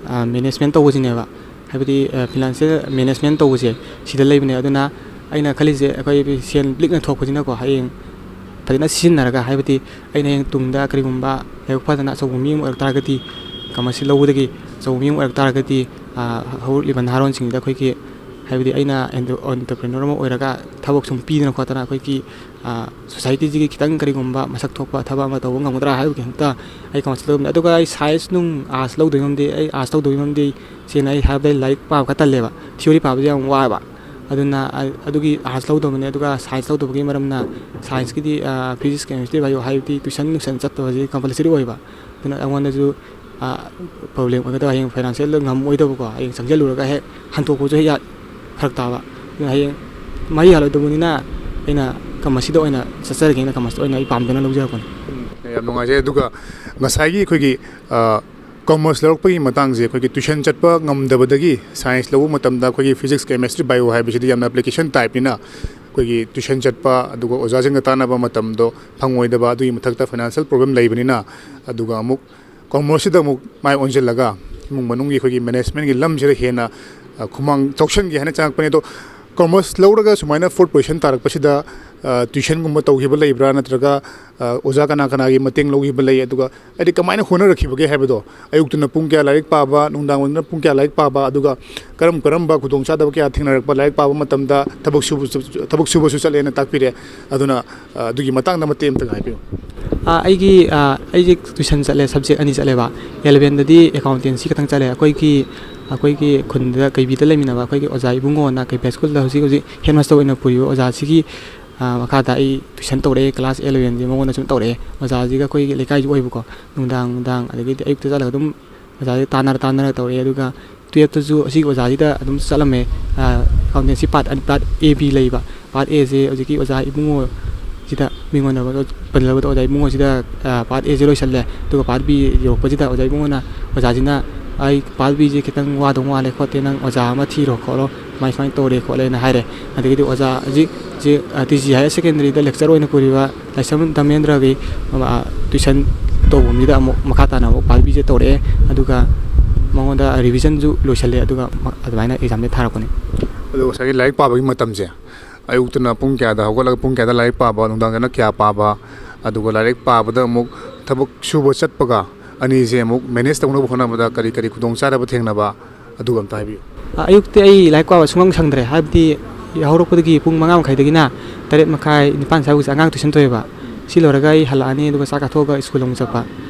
ꯑ, ꯃꯦꯅꯦꯖꯃꯦꯟ ꯇꯧꯕꯁꯤꯅꯦꯕ꯫ ꯍꯥꯏꯕꯗꯤ, ꯑ, ꯐꯥꯏꯅꯥꯟꯁꯤꯌꯦꯜ ꯃꯦꯅꯦꯖꯃꯦꯟ ꯇꯧꯕꯁꯦ ꯁꯤꯗ ꯂꯩꯕꯅꯦ꯫ ꯑꯗꯨꯅ ꯑꯩꯅ ꯈꯜꯂꯤꯁꯦ ꯑꯩꯈꯣꯏ ꯁꯦꯟ ꯂꯤꯛꯅ ꯊꯣꯛꯄꯁꯤꯅꯀꯣ, ꯍꯌꯦꯡ ꯐꯖꯅ ꯁꯤꯖꯤꯟꯅꯔꯒ, ꯍꯥꯏꯕꯗꯤ ꯑꯩꯅ ꯍꯌꯦꯡ ꯇꯨꯡꯗ ꯀꯔꯤꯒꯨꯝꯕ ꯂꯥꯏꯕꯛ ꯐꯗꯅ ꯑꯆꯧꯕ ꯃꯤ ꯑꯃ ꯑꯣꯏꯔꯛ ꯇꯥꯔꯒꯗꯤ, ꯀꯃꯔꯁꯁꯤ ꯂꯧꯕꯗꯒꯤ ꯑꯆꯧꯕ ꯃꯤ ꯑꯃ ꯑꯣꯏꯔꯛ ꯇꯥꯔꯒꯗꯤ, ꯑ, ꯍꯧꯔꯛꯂꯤꯕ ꯅꯍꯥꯔꯣꯟꯁꯤꯡꯁꯤꯗ ꯑꯩꯈꯣꯏꯒꯤ, ꯍꯥꯏꯕꯗꯤ ꯑꯩꯅ ꯑꯦꯟꯇꯔ-, ꯑꯦꯟꯇꯔꯄ꯭ꯔꯦꯅꯔ ꯑꯃ ꯑꯣꯏꯔꯒ ꯊꯕꯛ ꯁꯨꯝ ꯄꯤꯗꯅ ꯈꯣꯠꯇꯅ ꯑꯩꯈꯣꯏꯒꯤ, ꯑ, ꯁꯣꯁꯥꯏꯇꯤꯁꯤꯒꯤ ꯈꯤꯇꯪ ꯀꯔꯤꯒꯨꯝꯕ ꯃꯁꯛ ꯊꯣꯛꯄ ꯊꯕꯛ ꯑꯃ ꯇꯧꯕ ꯉꯝꯒꯗ꯭ꯔꯥ ꯍꯥꯏꯕꯒꯤ ꯑꯃꯨꯛꯇ ꯑꯩ ꯀꯃꯔꯁ ꯂꯧꯕꯅꯤ꯫ ꯑꯗꯨꯒ ꯑꯩ ꯁꯥꯏꯟꯁ ꯅꯨꯡ ꯑꯥꯔꯠꯁ ꯂꯧꯗꯣꯏ ꯉꯝꯗꯦ꯫ ꯑꯩ ꯑꯥꯔꯠꯁ ꯂꯧꯗꯣꯏ ꯉꯝꯗꯦ꯫ ꯁꯦꯡꯅ ꯑꯩ ꯍꯥꯏꯔꯕꯗ ꯑꯩ ꯂꯥꯏꯔꯤꯛ ꯄꯥꯕ ꯈꯔ ꯇꯜꯂꯦꯕ, ꯊꯤꯑꯣꯔꯤ ꯄꯥꯕꯁꯦ ꯌꯥꯝ ꯋꯥꯏꯑꯦꯕ꯫ ꯑꯗꯨꯅ ꯑ-, ꯑꯗꯨꯒꯤ ꯑꯥꯔꯠꯁ ꯂꯧꯗꯕꯅꯦ꯫ ꯑꯗꯨꯒ ꯁꯥꯏꯟꯁ ꯂꯧꯗꯕꯒꯤ ꯃꯔꯝꯅ ꯁꯥꯏꯟꯁꯀꯤꯗꯤ, ꯑ, ꯐꯤꯖꯤꯛꯁ, ꯀꯦꯃꯤꯁꯇ꯭ꯔꯤ, ꯕꯥꯏꯑꯣ ꯍꯥꯏꯕꯗꯤ ꯇ꯭ꯌꯨꯁꯟ ꯅꯨꯡꯁꯟ ꯆꯠꯄꯁꯤ ꯀꯝꯄꯜꯁꯔꯤ ꯑꯣꯏꯕ꯫ ꯑꯗꯨꯅ ꯑꯩꯉꯣꯟꯗꯁꯨ, ꯑ, ꯄ꯭ꯔꯣꯕ꯭ꯂꯦꯝ ꯑꯣꯏꯒꯗꯕ, ꯍꯌꯦꯡ ꯐꯥꯏꯅꯥꯟꯁꯤꯌꯦꯜꯗ ꯉꯝꯃꯣꯏꯗꯕꯀꯣ, ꯍꯌꯦꯡ ꯆꯪꯁꯤꯜꯂꯨꯔꯒ ꯍꯦꯛ ꯍꯟꯇꯣꯛꯄꯁꯨ ꯍꯦꯛ ꯌꯥ-, ꯐꯔꯛ ꯇꯥꯕ꯫ ꯑꯗꯨꯅ ꯍꯌꯦꯡ ꯃꯍꯩ ꯌꯥꯜꯂꯣꯏꯗꯕꯅꯤꯅ ꯑꯩꯅ ꯀꯃꯔꯁꯁꯤꯗ ꯑꯣꯏꯅ ꯆꯠꯆꯔꯒꯦꯅ ꯀꯃꯔꯁꯇ ꯑꯣꯏꯅ ꯑꯩ ꯄꯥꯝꯖꯅ ꯂꯧꯖꯔꯛꯄꯅꯤ꯫ ꯎꯝ, ꯌꯥꯝ ꯅꯨꯡꯉꯥꯏꯖꯩ꯫ ꯑꯗꯨꯒ ꯉꯁꯥꯏꯒꯤ ꯑꯩꯈꯣꯏꯒꯤ, ꯑ, ꯀꯃꯔꯁ ꯂꯧꯔꯛꯄꯒꯤ ꯃꯇꯥꯡꯁꯦ ꯑꯩꯈꯣꯏꯒꯤ ꯇ꯭ꯌꯨꯁꯟ ꯆꯠꯄ ꯉꯝꯗꯕꯗꯒꯤ ꯁꯥꯏꯟꯁ ꯂꯧꯕ ꯃꯇꯝꯗ ꯑꯩꯈꯣꯏꯒꯤ ꯐꯤꯖꯤꯛꯁ, ꯀꯦꯃꯤꯁꯇ꯭ꯔꯤ, ꯕꯥꯏꯑꯣ ꯍꯥꯏꯕꯁꯤꯗꯤ ꯌꯥꯝꯅ ꯑꯦꯄ꯭ꯂꯤꯀꯦꯁꯟ ꯇꯥꯏꯞꯅꯤꯅ ꯑꯩꯈꯣꯏꯒꯤ ꯇ꯭ꯌꯨꯁꯟ ꯆꯠꯄ ꯑꯗꯨꯒ ꯑꯣꯖꯥꯁꯤꯡꯒ ꯇꯥꯟꯅꯕ ꯃꯇꯝꯗꯣ ꯐꯪꯉꯣꯏꯗꯕ, ꯑꯗꯨꯒꯤ ꯃꯊꯛꯇ ꯐꯥꯏꯅꯥꯟꯁꯤꯌꯦꯜ ꯄ꯭ꯔꯣꯕ꯭ꯂꯦꯝ ꯂꯩꯕꯅꯤꯅ, ꯑꯗꯨꯒ ꯑꯃꯨꯛ ꯀꯃꯔꯁꯁꯤꯗ ꯑꯃꯨꯛ ꯃꯥꯏ ꯑꯣꯟꯁꯤꯜꯂꯒ ꯏꯃꯨꯡ ꯃꯅꯨꯡꯒꯤ ꯑꯩꯈꯣꯏꯒꯤ ꯃꯦꯅꯦꯖꯃꯦꯟꯒꯤ ꯂꯝꯁꯤꯗ ꯍꯦꯟꯅ, ꯑ, ꯈꯨꯃꯥꯡ ꯆꯥꯎꯁꯟꯒꯦ ꯍꯥꯏꯅ ꯆꯪꯉꯛꯄꯅꯦ꯫ ꯑꯗꯣ ꯀꯃꯔꯁ ꯂꯧꯔꯒ ꯁꯨꯃꯥꯏꯅ ꯐꯣꯔꯠ ꯄꯣꯖꯤꯁꯟ ꯇꯥꯔꯛꯄꯁꯤꯗ, ꯑ, ꯇ꯭ꯌꯨꯁꯟꯒꯨꯝꯕ ꯇꯧꯈꯤꯕ ꯂꯩꯕ꯭ꯔꯥ, ꯅꯠꯇ꯭ꯔꯒ, ꯑ, ꯑꯣꯖꯥ ꯀꯅꯥ ꯀꯅꯥꯒꯤ ꯃꯇꯦꯡ ꯂꯧꯈꯤꯕ ꯂꯩ, ꯑꯗꯨꯒ ꯍꯥꯏꯗꯤ ꯀꯃꯥꯏꯅ ꯍꯣꯠꯅꯔꯛꯈꯤꯕꯒꯦ ꯍꯥꯏꯕꯗꯣ, ꯑꯌꯨꯛꯇꯅ ꯄꯨꯡ ꯀꯌꯥ ꯂꯥꯏꯔꯤꯛ ꯄꯥꯕ, ꯅꯨꯡꯗꯥꯡ ꯋꯥꯏꯔꯝꯗꯅ ꯄꯨꯡ ꯀꯌꯥ ꯂꯥꯏꯔꯤꯛ ꯄꯥꯕ, ꯑꯗꯨꯒ ꯀꯔꯝ ꯀꯔꯝꯕ ꯈꯨꯗꯣꯡꯆꯥꯗꯕ ꯀꯌꯥ ꯊꯦꯡꯅꯔꯛꯄ, ꯂꯥꯏꯔꯤꯛ ꯄꯥꯕ ꯃꯇꯝꯗ ꯊꯕꯛ ꯁꯨꯕ-, ꯊꯕꯛ ꯁꯨꯕꯁꯨ ꯆꯠꯂꯦꯅ ꯇꯥꯛꯄꯤꯔꯦ꯫ ꯑꯗꯨꯅ, ꯑ, ꯑꯗꯨꯒꯤ ꯃꯇꯥꯡꯗ ꯃꯇꯦꯛ ꯑꯃꯇꯪ ꯍꯥꯏꯕꯤꯌꯨ꯫ ꯑ, ꯑꯩꯒꯤ, ꯑ, ꯑꯩꯁꯦ ꯇ꯭ꯌꯨꯁꯟ ꯆꯠꯂꯦ, ꯁꯕꯖꯦꯛ ꯑꯅꯤ ꯆꯠꯂꯦꯕ꯫ ꯑꯦꯂꯚꯦꯟꯗꯗꯤ ꯑꯦꯀꯥꯎꯟꯇꯦꯟꯁꯤ ꯈꯛꯇꯪ ꯆꯠꯂꯦ꯫ ꯑꯩꯈꯣꯏꯒꯤ, ꯑꯩꯈꯣꯏꯒꯤ ꯈꯨꯟꯗ ꯀꯩꯕꯤꯗ ꯂꯩꯃꯤꯟꯅꯕ ꯑꯩꯈꯣꯏꯒꯤ ꯑꯣꯖꯥ ꯏꯕꯨꯡꯉꯣꯅ ꯀꯩꯕꯤ ꯍꯥꯏ ꯁ꯭ꯀꯨꯜꯗ ꯍꯧꯖꯤꯛ ꯍꯧꯖꯤꯛ ꯍꯦꯗ ꯃꯥꯁꯇꯔ ꯑꯣꯏꯅ ꯄꯨꯔꯤꯕ ꯑꯣꯖꯥꯁꯤꯒꯤ, ꯑ, ꯃꯈꯥꯗ ꯑꯩ ꯇ꯭ꯌꯨꯁꯟ ꯇꯧꯔꯛꯑꯦ꯫ ꯀ꯭ꯂꯥꯁ ꯑꯦꯂꯚꯦꯟꯁꯦ ꯃꯉꯣꯟꯗ ꯁꯨꯝ ꯇꯧꯔꯛꯑꯦ꯫ ꯑꯣꯖꯥꯁꯤꯒ ꯑꯩꯈꯣꯏꯒꯤ ꯂꯩꯀꯥꯏꯁꯨ ꯑꯣꯏꯕꯀꯣ, ꯅꯨꯡꯗꯥꯡ ꯅꯨꯡꯗꯥꯡ ꯑꯗꯒꯤꯗꯤ ꯑꯌꯨꯛꯇ ꯆꯠꯂꯒ ꯑꯗꯨꯝ ꯑꯣꯖꯥꯁꯤꯒ ꯇꯥꯟꯅꯔ ꯇꯥꯟꯅꯔ ꯇꯧꯔꯛꯑꯦ꯫ ꯑꯗꯨꯒ ꯇꯨꯌꯦꯜꯞꯇꯁꯨ ꯑꯁꯤꯒꯤ ꯑꯣꯖꯥꯁꯤꯗ ꯑꯗꯨꯝ ꯆꯠꯂꯝꯃꯦ꯫ ꯑ, ꯑꯦꯀꯥꯎꯟꯇꯦꯟꯁꯤ ꯄꯥꯔꯠ ꯑꯅꯤ, ꯄꯥꯔꯠ ꯑꯦ ꯕꯤ ꯂꯩꯕ꯫ ꯄꯥꯔꯠ ꯑꯦꯁꯦ ꯍꯧꯖꯤꯛꯀꯤ ꯑꯣꯖꯥ ꯏꯕꯨꯡꯉꯣꯁꯤꯗ, ꯃꯤꯉꯣꯟꯗ ꯄꯜꯂꯕꯗ ꯑꯣꯖꯥ ꯏꯕꯨꯡꯉꯣꯁꯤꯗ, ꯑ, ꯄꯥꯔꯠ ꯑꯦꯁꯦ ꯂꯣꯏꯁꯜꯂꯦ꯫ ꯑꯗꯨꯒ ꯄꯥꯔꯠ ꯕꯤ ꯌꯧꯔꯛꯄꯁꯤꯗ ꯑꯣꯖꯥ ꯏꯕꯨꯡꯉꯣꯅ, ꯑꯣꯖꯥꯁꯤꯅ, "ꯑꯩ ꯄꯥꯜ ꯕꯤꯁꯦ ꯈꯤꯇꯪ ꯋꯥꯗꯧ ꯃꯥꯜꯂꯦ ꯈꯣꯠꯇꯦ, ꯅꯪ ꯑꯣꯖꯥ ꯑꯃ ꯊꯤꯔꯣ ꯈꯣꯠꯂꯣ, ꯁꯨꯃꯥꯏ ꯁꯨꯃꯥꯏꯅ ꯇꯧꯔꯦ ꯈꯣꯠꯂꯦꯅ" ꯍꯥꯏꯔꯦ꯫ ꯑꯗꯒꯤꯗꯤ ꯑꯣꯖꯥ ꯍꯧꯖꯤꯛ ꯍꯧꯖꯤꯛ, ꯑ, ꯇꯤ ꯖꯤ ꯍꯥꯌꯔ ꯁꯦꯀꯦꯟꯗꯔꯤꯗ ꯂꯦꯛꯆꯔ ꯑꯣꯏꯅ ꯄꯨꯔꯤꯕ ꯂꯥꯏꯁ꯭ꯔꯝ ꯙꯔꯃꯦꯟꯗ꯭ꯔꯒꯤ, ꯑ, ꯇ꯭ꯌꯨꯁꯟ ꯇꯧꯐꯝꯁꯤꯗ ꯑꯃꯨꯛ ꯃꯈꯥ ꯇꯥꯅ ꯑꯃꯨꯛ ꯄꯥꯜ ꯕꯤꯁꯦ ꯇꯧꯔꯛꯑꯦ꯫ ꯑꯗꯨꯒ ꯃꯉꯣꯟꯗ ꯔꯤꯚꯤꯖꯟꯁꯨ ꯂꯣꯏꯁꯤꯜꯂꯦ꯫ ꯑꯗꯨꯒ ꯃ-, ꯑꯗꯨꯃꯥꯏꯅ ꯑꯦꯛꯖꯥꯝꯁꯦ ꯊꯥꯔꯛꯄꯅꯤ꯫ ꯑꯗꯣ ꯉꯁꯥꯏꯒꯤ ꯂꯥꯏꯔꯤꯛ ꯄꯥꯕꯒꯤ ꯃꯇꯝꯁꯦ, ꯑꯌꯨꯛꯇꯅ ꯄꯨꯡ ꯀꯌꯥꯗ ꯍꯧꯒꯠꯂꯒ ꯄꯨꯡ ꯀꯌꯥꯗ ꯂꯥꯏꯔꯤꯛ ꯄꯥꯕ, ꯅꯨꯡꯗꯥꯡꯗꯅ ꯀꯌꯥ ꯄꯥꯕ, ꯑꯗꯨꯒ ꯂꯥꯏꯔꯤꯛ ꯄꯥꯕꯗ ꯑꯃꯨꯛ ꯊꯕꯛ ꯁꯨꯕ ꯆꯠꯄꯒ ꯑꯅꯤꯁꯦ ꯑꯃꯨꯛ ꯃꯦꯅꯦꯖ ꯇꯧꯅꯕ ꯍꯣꯠꯅꯕꯗ ꯀꯔꯤ ꯀꯔꯤ ꯈꯨꯗꯣꯡꯆꯥꯗꯕ ꯊꯦꯡꯅꯕ, ꯑꯗꯨꯒ ꯑꯝꯇ ꯍꯥꯏꯕꯤꯌꯨ꯫ ꯑ, ꯑꯌꯨꯛꯇꯤ ꯑꯩ ꯂꯥꯏꯔꯤꯛ ꯄꯥꯕ ꯁꯨꯡꯁꯪ ꯁꯪꯗ꯭ꯔꯦ꯫ ꯍꯥꯏꯕꯗꯤ ꯌꯥꯍꯧꯔꯛꯄꯗꯒꯤ ꯄꯨꯡ ꯃꯉꯥ ꯃꯈꯥꯏꯗꯒꯤꯅ ꯇꯔꯦꯠ ꯃꯈꯥꯏ, ꯅꯤꯄꯥꯟ ꯁ꯭ꯋꯥꯏꯐꯥꯎꯁꯦ ꯑꯉꯥꯡ ꯇ꯭ꯌꯨꯁꯟ ꯇꯧꯋꯦꯕ꯫ ꯁꯤ ꯂꯣꯏꯔꯒ ꯑꯩ ꯍꯜꯂꯛꯑꯅꯤ, ꯑꯗꯨꯒ ꯆꯥꯛ ꯆꯥꯊꯣꯛꯑꯒ ꯁ꯭ꯀꯨꯜ ꯑꯃꯨꯛ ꯆꯠꯄ꯫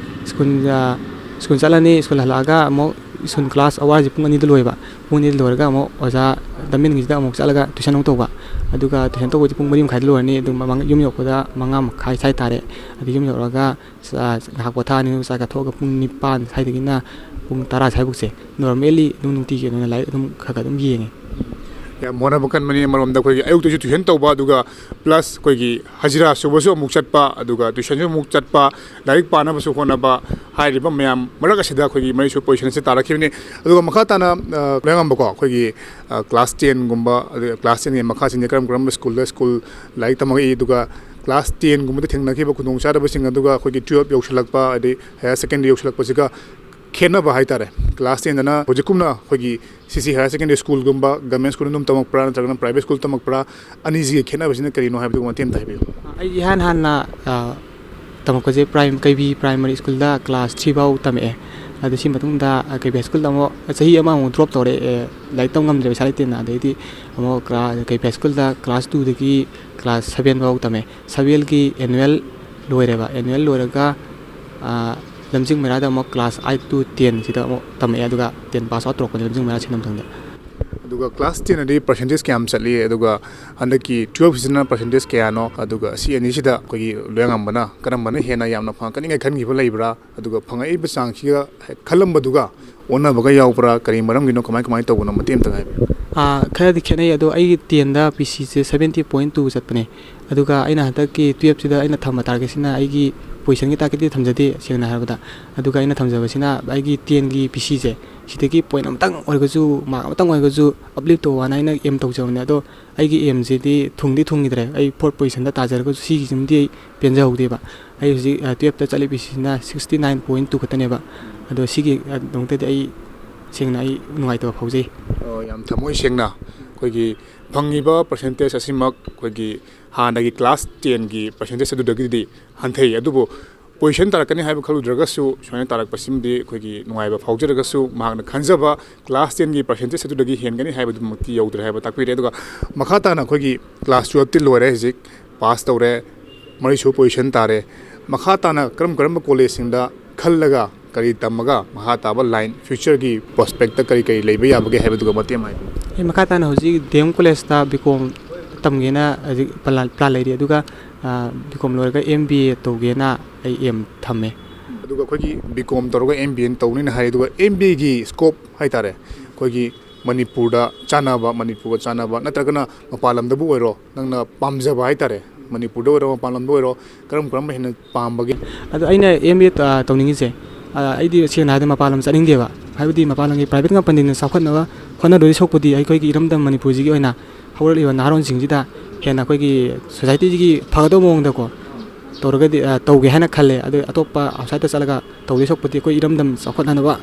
ꯁ꯭ꯀꯨꯜ, ꯑ, ꯁ꯭ꯀꯨꯜ ꯆꯠꯂꯅꯤ, ꯁ꯭ꯀꯨꯜ ꯍꯜꯂꯛꯑꯒ ꯑꯃꯨꯛ ꯁ꯭ꯀꯨꯜ ꯀ꯭ꯂꯥꯁ ꯑꯋꯥꯔꯁꯦ ꯄꯨꯡ ꯑꯅꯤꯗ ꯂꯣꯏꯕ꯫ ꯄꯨꯡ ꯑꯅꯤꯗ ꯂꯣꯏꯔꯒ ꯑꯃꯨꯛ ꯑꯣꯖꯥ ꯗꯃꯦꯟꯒꯤꯁꯤꯗ ꯑꯃꯨꯛ ꯆꯠꯂꯒ ꯇ꯭ꯌꯨꯁꯟ ꯑꯃꯨꯛ ꯇꯧꯕ꯫ ꯑꯗꯨꯒ ꯇ꯭ꯌꯨꯁꯟ ꯇꯧꯕꯁꯦ ꯄꯨꯡ ꯃꯔꯤ ꯃꯈꯥꯏꯗ ꯂꯣꯏꯔꯅꯤ, ꯑꯗꯨ ꯃꯃꯥꯡ ꯌꯨꯝ ꯌꯧꯔꯛꯄꯗ ꯃꯉꯥ ꯃꯈꯥꯏ ꯁ꯭ꯋꯥꯏ ꯇꯥꯔꯦ꯫ ꯑꯗꯨ ꯌꯨꯝ ꯌꯧꯔꯛꯑꯒ ꯆꯥ-, ꯉꯥꯏꯍꯥꯛ ꯄꯣꯊꯥꯔꯅꯤ, ꯆꯥꯛ ꯆꯥꯊꯣꯛꯑꯒ ꯄꯨꯡ ꯅꯤꯄꯥꯟ ꯁ꯭ꯋꯥꯏꯗꯒꯤꯅ ꯄꯨꯡ ꯇꯔꯥ ꯁ꯭ꯋꯥꯏꯐꯥꯎꯁꯦ ꯅꯣꯔꯃꯦꯜꯂꯤ ꯑꯗꯨꯝ ꯅꯨꯡꯇꯤꯒꯤ ꯑꯣꯏꯅ ꯂꯥꯏꯔꯤꯛ ꯑꯗꯨꯝ ꯈꯔ ꯈꯔ ꯑꯗꯨꯝ ꯌꯦꯡꯉꯦ꯫ ꯌꯥꯝ ꯍꯣꯠꯅꯕ ꯀꯟꯕꯅꯤ꯫ ꯑꯃꯔꯣꯝꯗ ꯑꯩꯈꯣꯏꯒꯤ ꯑꯌꯨꯛꯇꯁꯨ ꯇ꯭ꯌꯨꯁꯟ ꯇꯧꯕ, ꯑꯗꯨꯒ ꯄ꯭ꯂꯁ ꯑꯩꯈꯣꯏꯒꯤ ꯍꯖꯤꯔꯥ ꯁꯨꯕꯁꯨ ꯑꯃꯨꯛ ꯆꯠꯄ, ꯑꯗꯨꯒ ꯇ꯭ꯌꯨꯁꯟꯁꯨ ꯑꯃꯨꯛ ꯆꯠꯄ, ꯂꯥꯏꯔꯤꯛ ꯄꯥꯅꯕꯁꯨ ꯍꯣꯠꯅꯕ, ꯍꯥꯏꯔꯤꯕ ꯃꯌꯥꯝ ꯃꯔꯛ ꯑꯁꯤꯗ ꯑꯩꯈꯣꯏꯒꯤ ꯃꯔꯤꯁꯨꯕ ꯄꯣꯖꯤꯁꯟ ꯑꯁꯤ ꯇꯥꯔꯛꯈꯤꯕꯅꯤ꯫ ꯑꯗꯨꯒ ꯃꯈꯥ ꯇꯥꯅ, ꯑ, ꯂꯣꯏꯉꯝꯕꯀꯣ, ꯑꯩꯈꯣꯏꯒꯤ, ꯑ, ꯀ꯭ꯂꯥꯁ ꯇꯦꯟꯒꯨꯝꯕ, ꯑꯗꯨꯒ ꯀ꯭ꯂꯥꯁ ꯇꯦꯟꯒꯤ ꯃꯈꯥꯁꯤꯡꯁꯦ ꯀꯔꯝ ꯀꯔꯝꯕ ꯁ꯭ꯀꯨꯜꯗ ꯁ꯭ꯀꯨꯜ ꯂꯥꯏꯔꯤꯛ ꯇꯝꯃꯛꯏ, ꯑꯗꯨꯒ ꯀ꯭ꯂꯥꯁ ꯇꯦꯟꯒꯨꯝꯕꯗ ꯊꯦꯡꯅꯈꯤꯕ ꯈꯨꯗꯣꯡꯆꯥꯗꯕꯁꯤꯡ, ꯑꯗꯨꯒ ꯑꯩꯈꯣꯏꯒꯤ ꯇꯨꯌꯦꯜꯞ ꯌꯧꯁꯤꯜꯂꯛꯄ, ꯑꯗꯩ ꯍꯥꯌꯔ ꯁꯦꯀꯦꯟꯗꯔꯤ ꯌꯧꯁꯤꯜꯂꯛꯄꯁꯤꯒ ꯈꯦꯠꯅꯕ ꯍꯥꯏꯇꯥꯔꯦ꯫ ꯀ꯭ꯂꯥꯁ ꯇꯦꯟꯗꯅ ꯍꯧꯖꯤꯛꯀꯨꯝꯅ ꯑꯩꯈꯣꯏꯒꯤ ꯁꯤ ꯁꯤ ꯍꯥꯌꯔ ꯁꯦꯀꯦꯟꯗꯔꯤ ꯁ꯭ꯀꯨꯜꯒꯨꯝꯕ, ꯒꯚꯔꯟꯃꯦꯟ ꯁ꯭ꯀꯨꯜꯗ ꯑꯗꯨꯝ ꯇꯝꯃꯛꯄ꯭ꯔꯥ, ꯅꯠꯇ꯭ꯔꯒꯅ ꯄ꯭ꯔꯥꯏꯚꯦꯠ ꯁ꯭ꯀꯨꯜ ꯇꯝꯃꯛꯄ꯭ꯔꯥ, ꯑꯅꯤꯁꯤꯒꯤ ꯈꯦꯠꯅꯕꯁꯤꯅ ꯀꯔꯤꯅꯣ ꯍꯥꯏꯕꯗꯨ ꯃꯇꯦꯡ ꯑꯝꯇ ꯍꯥꯏꯕꯤꯌꯨ꯫ ꯑꯩ ꯏꯍꯥꯟ ꯍꯥꯟꯅ, ꯑ, ꯇꯝꯃꯛꯄꯁꯦ ꯄ꯭ꯔꯥꯏꯝ-, ꯀꯩꯕꯤ ꯄ꯭ꯔꯥꯏꯃꯔꯤ ꯁ꯭ꯀꯨꯜꯗ ꯀ꯭ꯂꯥꯁ ꯊ꯭ꯔꯤ ꯐꯥꯎ ꯇꯝꯃꯛꯑꯦ꯫ ꯑꯗꯨ ꯁꯤ ꯃꯇꯨꯡꯗ, ꯑ, ꯀꯩꯕꯤ ꯍꯥꯏ ꯁ꯭ꯀꯨꯜꯗ ꯑꯃꯨꯛ ꯆꯍꯤ ꯑꯃꯃꯨꯛ ꯗ꯭ꯔꯣꯞ ꯇꯧꯔꯦ, ꯑꯦ, ꯂꯥꯏꯔꯤꯛ ꯇꯝ ꯉꯝꯗ꯭ꯔꯦ, ꯄꯩꯁꯥ ꯂꯩꯇꯦꯅ꯫ ꯑꯗꯩꯗꯤ ꯑꯃꯨꯛ ꯀ꯭ꯂꯥ-, ꯀꯩꯕꯤ ꯍꯥꯏ ꯁ꯭ꯀꯨꯜꯗ ꯀ꯭ꯂꯥꯁ ꯇꯨꯗꯒꯤ ꯀ꯭ꯂꯥꯁ ꯁꯚꯦꯟ ꯐꯥꯎ ꯇꯝꯃꯦ꯫ ꯁꯚꯦꯟꯒꯤ ꯑꯦꯅꯨꯋꯦꯜ ꯂꯣꯏꯔꯦꯕ꯫ ꯑꯦꯅꯨꯋꯦꯜ ꯂꯣꯏꯔꯒ, ꯑ, ꯂꯝꯖꯤꯡ ꯃꯩꯔꯥꯗ ꯑꯃꯨꯛ ꯀ꯭ꯂꯥꯁ ꯑꯥꯏꯠ ꯇꯨ ꯇꯦꯟ ꯁꯤꯗ ꯑꯃꯨꯛ ꯇꯝꯃꯛꯑꯦ, ꯑꯗꯨꯒ ꯇꯦꯟ ꯄꯥꯁ ꯑꯥꯎꯠ ꯇꯧꯔꯛꯄꯅꯦ ꯂꯝꯖꯤꯡ ꯃꯩꯔꯥ ꯁꯤꯟꯅ ꯃꯇꯝꯗ꯫ ꯑꯗꯨꯒ ꯀ꯭ꯂꯥꯁ ꯇꯦꯟ ꯑꯗꯤ ꯄꯥꯔꯁꯦꯟꯇꯦꯖ ꯀꯌꯥꯝ ꯆꯠꯂꯤ, ꯑꯗꯨꯒ ꯍꯟꯗꯛꯀꯤ ꯇꯨꯌꯦꯜꯞꯁꯤꯅ ꯄꯥꯔꯁꯦꯟꯇꯦꯖ ꯀꯌꯥꯅꯣ, ꯑꯗꯨꯒ ꯑꯁꯤ ꯑꯅꯤꯁꯤꯗ ꯑꯩꯈꯣꯏꯒꯤ ꯂꯣꯌꯥꯉꯝꯕꯅ ꯀꯔꯝꯕꯅ ꯍꯦꯟꯅ ꯌꯥꯝꯅ ꯐꯪꯉꯛꯀꯅꯤꯉꯥꯏ ꯈꯟꯈꯤꯕ ꯂꯩꯕ꯭ꯔꯥ? ꯑꯗꯨꯒ ꯐꯪꯉꯛꯏꯕ ꯆꯥꯡꯁꯤꯒ ꯍꯦꯛ ꯈꯜꯂꯝꯕꯗꯨꯒ ꯑꯣꯟꯅꯕꯒ ꯌꯥꯎꯕ꯭ꯔꯥ? ꯀꯔꯤ ꯃꯔꯝꯒꯤꯅꯣ? ꯀꯃꯥꯏ ꯀꯃꯥꯏꯅ ꯇꯧꯕꯅꯣ? ꯃꯇꯦꯛ ꯑꯃꯇꯪ ꯍꯥꯏꯕꯤꯌꯨ꯫ ꯑꯥ, ꯈꯔꯗꯤ ꯈꯦꯠꯅꯩ, ꯑꯗꯣ ꯑꯩꯒꯤ ꯇꯦꯟꯗ ꯄꯤ ꯁꯤꯁꯦ ꯁꯚꯦꯟꯇꯤ ꯄꯣꯏꯟ ꯇꯨ ꯆꯠꯄꯅꯦ꯫ ꯑꯗꯨꯒ ꯑꯩꯅ ꯍꯟꯗꯛꯀꯤ ꯇꯨꯌꯦꯜꯞꯁꯤꯗ ꯑꯩꯅ ꯊꯝꯕ ꯇꯥꯔꯒꯦꯠꯁꯤꯅ ꯑꯩꯒꯤ ꯄꯣꯖꯤꯁꯟꯒꯤ ꯇꯥꯔꯒꯦꯠꯇꯤ ꯊꯝꯖꯗꯦ, ꯁꯦꯡꯅ ꯍꯥꯏꯔꯕꯗ꯫ ꯑꯗꯨꯒ ꯑꯩꯅ ꯊꯝꯖꯕꯁꯤꯅ ꯑꯩꯒꯤ ꯇꯦꯟꯒꯤ ꯄꯤ ꯁꯤꯁꯦ, ꯁꯤꯗꯒꯤ ꯄꯣꯏꯟ ꯑꯃꯇꯪ ꯑꯣꯏꯔꯒꯁꯨ, ꯃꯥꯔꯛ ꯑꯃꯇꯪ ꯑꯣꯏꯔꯒꯁꯨ ꯑꯞꯂꯤꯐ ꯇꯧꯕ ꯍꯥꯏꯅ ꯑꯩꯅ ꯑꯦꯝ ꯇꯧꯖꯕꯅꯦ꯫ ꯑꯗꯣ ꯑꯩꯒꯤ ꯑꯦꯝꯁꯤꯗꯤ ꯊꯨꯡꯗꯤ ꯊꯨꯡꯈꯤꯗ꯭ꯔꯦ꯫ ꯑꯩ ꯐꯣꯔꯠ ꯄꯣꯖꯤꯁꯟꯗ ꯇꯥꯖꯔꯒꯁꯨ ꯁꯤꯒꯤꯁꯤꯃꯗꯤ ꯑꯩ ꯄꯦꯟꯖꯍꯧꯗꯦꯕ꯫ ꯑꯩ ꯍꯧꯖꯤꯛ, ꯑ, ꯇꯨꯌꯦꯜꯞꯇ ꯆꯠꯂꯤꯕꯁꯤꯅ ꯁꯤꯛꯁꯇꯤ ꯅꯥꯏꯟ ꯄꯣꯏꯟ ꯇꯨ ꯈꯛꯇꯅꯦꯕ꯫ ꯑꯗꯣ ꯁꯤꯒꯤ, ꯑ, ꯗꯃꯛꯇꯗꯤ ꯑꯩ ꯁꯦꯡꯅ ꯑꯩ ꯅꯨꯡꯉꯥꯏꯇꯕ ꯐꯥꯎꯖꯩ꯫ ꯑꯣ, ꯌꯥꯝ ꯊꯃꯣꯏ ꯁꯦꯡꯅ ꯑꯩꯈꯣꯏꯒꯤ ꯐꯪꯉꯤꯕ ꯄꯥꯔꯁꯦꯟꯇꯦꯖ ꯑꯁꯤꯃꯛ ꯑꯩꯈꯣꯏꯒꯤ ꯍꯥꯟꯅꯒꯤ ꯀ꯭ꯂꯥꯁ ꯇꯦꯟꯒꯤ ꯄꯥꯔꯁꯦꯟꯇꯦꯖ ꯑꯗꯨꯗꯒꯤꯗꯤ ꯍꯟꯊꯩ꯫ ꯑꯗꯨꯕꯨ ꯄꯣꯖꯤꯁꯟ ꯇꯥꯔꯛꯀꯅꯤ ꯍꯥꯏꯕ ꯈꯜꯂꯨꯗ꯭ꯔꯒꯁꯨ, ꯁꯨꯃꯥꯏꯅ ꯇꯥꯔꯛꯄꯁꯤꯃꯗꯤ ꯑꯩꯈꯣꯏꯒꯤ ꯅꯨꯡꯉꯥꯏꯕ ꯐꯥꯎꯖꯔꯒꯁꯨ, ꯃꯍꯥꯛꯅ ꯈꯟꯖꯕ ꯀ꯭ꯂꯥꯁ ꯇꯦꯟꯒꯤ ꯄꯥꯔꯁꯦꯟꯇꯦꯖ ꯑꯗꯨꯗꯒꯤ ꯍꯦꯟꯒꯅꯤ ꯍꯥꯏꯕꯗꯨꯃꯛꯇꯤ ꯌꯧꯗ꯭ꯔꯦ ꯍꯥꯏꯕ ꯇꯥꯛꯄꯤꯔꯦ꯫ ꯑꯗꯨꯒ ꯃꯈꯥ ꯇꯥꯅ ꯑꯩꯈꯣꯏꯒꯤ ꯀ꯭ꯂꯥꯁ ꯇꯨꯌꯦꯜꯞꯇꯤ ꯂꯣꯏꯔꯦ, ꯍꯧꯖꯤꯛ ꯄꯥꯁ ꯇꯧꯔꯦ, ꯃꯔꯤꯁꯨꯕ ꯄꯣꯖꯤꯁꯟ ꯇꯥꯔꯦ꯫ ꯃꯈꯥ ꯇꯥꯅ ꯀꯔꯝ ꯀꯔꯝꯕ ꯀꯣꯂꯦꯖꯁꯤꯡꯗ ꯈꯜꯂꯒ, ꯀꯔꯤ ꯇꯝꯃꯒ ꯃꯈꯥ ꯇꯥꯕ ꯂꯥꯏꯟ, ꯐ꯭ꯌꯨꯆꯔꯒꯤ ꯄ꯭ꯔꯣꯁꯄꯦꯛꯇ ꯀꯔꯤ ꯀꯔꯤ ꯂꯩꯕ ꯌꯥꯕꯒꯦ ꯍꯥꯏꯕꯗꯨꯒ ꯃꯇꯦꯛ ꯑꯃ ꯍꯥꯏꯕꯤꯌꯨ꯫ ꯑꯩ ꯃꯈꯥ ꯇꯥꯅ ꯍꯧꯖꯤꯛ ꯗꯤ ꯑꯦꯝ ꯀꯣꯂꯦꯖꯇ ꯕꯤ ꯀꯣꯝ ꯇꯝꯒꯦꯅ ꯍꯧꯖꯤꯛ ꯄ꯭ꯂꯥꯟ, ꯄ꯭ꯂꯥꯟ ꯂꯩꯔꯤ꯫ ꯑꯗꯨꯒ, ꯑ, ꯕꯤ ꯀꯣꯝ ꯂꯣꯏꯔꯒ ꯑꯦꯝ ꯕꯤ ꯑꯦ ꯇꯧꯒꯦꯅ ꯑꯩ ꯑꯦꯝ ꯊꯝꯃꯦ꯫ ꯑꯗꯨꯒ ꯑꯩꯈꯣꯏꯒꯤ ꯕꯤ ꯀꯣꯝ ꯇꯧꯔꯒ ꯑꯦꯝ ꯕꯤ ꯑꯦ ꯇꯧꯅꯤꯅ ꯍꯥꯏ, ꯑꯗꯨꯒ ꯑꯦꯝ ꯕꯤ ꯑꯦꯒꯤ ꯁ꯭ꯀꯣꯞ ꯍꯥꯏꯇꯥꯔꯦ, ꯑꯩꯈꯣꯏꯒꯤ ꯃꯅꯤꯄꯨꯔꯗ ꯆꯥꯟꯅꯕ, ꯃꯅꯤꯄꯨꯔꯒ ꯆꯥꯟꯅꯕ, ꯅꯠꯇ꯭ꯔꯒꯅ ꯃꯄꯥꯟ ꯂꯝꯗꯕꯨ ꯑꯣꯏꯔꯣ, ꯅꯪꯅ ꯄꯥꯝꯖꯕ ꯍꯥꯏꯇꯥꯔꯦ, ꯃꯅꯤꯄꯨꯔꯗ ꯑꯣꯏꯔꯣ, ꯃꯄꯥꯟ ꯂꯝꯗ ꯑꯣꯏꯔꯣ, ꯀꯔꯝ ꯀꯔꯝꯕ ꯍꯦꯟꯅ ꯄꯥꯝꯕꯒꯦ? ꯑꯗꯣ ꯑꯩꯅ ꯑꯦꯝ ꯕꯤ ꯑꯦ ꯇ-, ꯇꯧꯅꯤꯡꯉꯤꯁꯦ, ꯑ, ꯑꯩꯗꯤ ꯁꯦꯡꯅ ꯍꯥꯏꯔꯗꯤ ꯃꯄꯥꯟ ꯂꯝ ꯆꯠꯅꯤꯡꯗꯦꯕ꯫ ꯍꯥꯏꯕꯗꯤ ꯃꯄꯥꯟ ꯂꯝꯒꯤ ꯄ꯭ꯔꯥꯏꯚꯦꯠ ꯀꯝꯄꯅꯤꯅ ꯆꯥꯎꯈꯠꯅꯕ ꯍꯣꯠꯅꯗꯣꯏ ꯁꯔꯨꯛꯄꯨꯗꯤ ꯑꯩꯈꯣꯏꯒꯤ ꯏꯔꯝꯗꯝ ꯃꯅꯤꯄꯨꯔꯁꯤꯒꯤ ꯑꯣꯏꯅ ꯍꯧꯔꯛꯂꯤꯕ ꯅꯍꯥꯔꯣꯟꯁꯤꯡꯁꯤꯗ ꯍꯦꯟꯅ ꯑꯩꯈꯣꯏꯒꯤ ꯁꯣꯁꯥꯏꯇꯤꯁꯤꯒꯤ ꯐꯒꯗꯧꯕ ꯃꯑꯣꯡꯗꯀꯣ ꯇꯧꯔꯒꯗꯤ, ꯑ, ꯇꯧꯒꯦ ꯍꯥꯏꯅ ꯈꯜꯂꯦ꯫ ꯑꯗꯨ ꯑꯇꯣꯞꯄ ꯑꯥꯎꯠꯁꯥꯏꯗꯠꯇ ꯆꯠꯂꯒ ꯇꯧꯗꯣꯏ ꯁꯔꯨꯛꯄꯨꯗꯤ ꯑꯩꯈꯣꯏ ꯏꯔꯝꯗꯝ ꯆꯥꯎꯈꯠꯅꯅꯕ,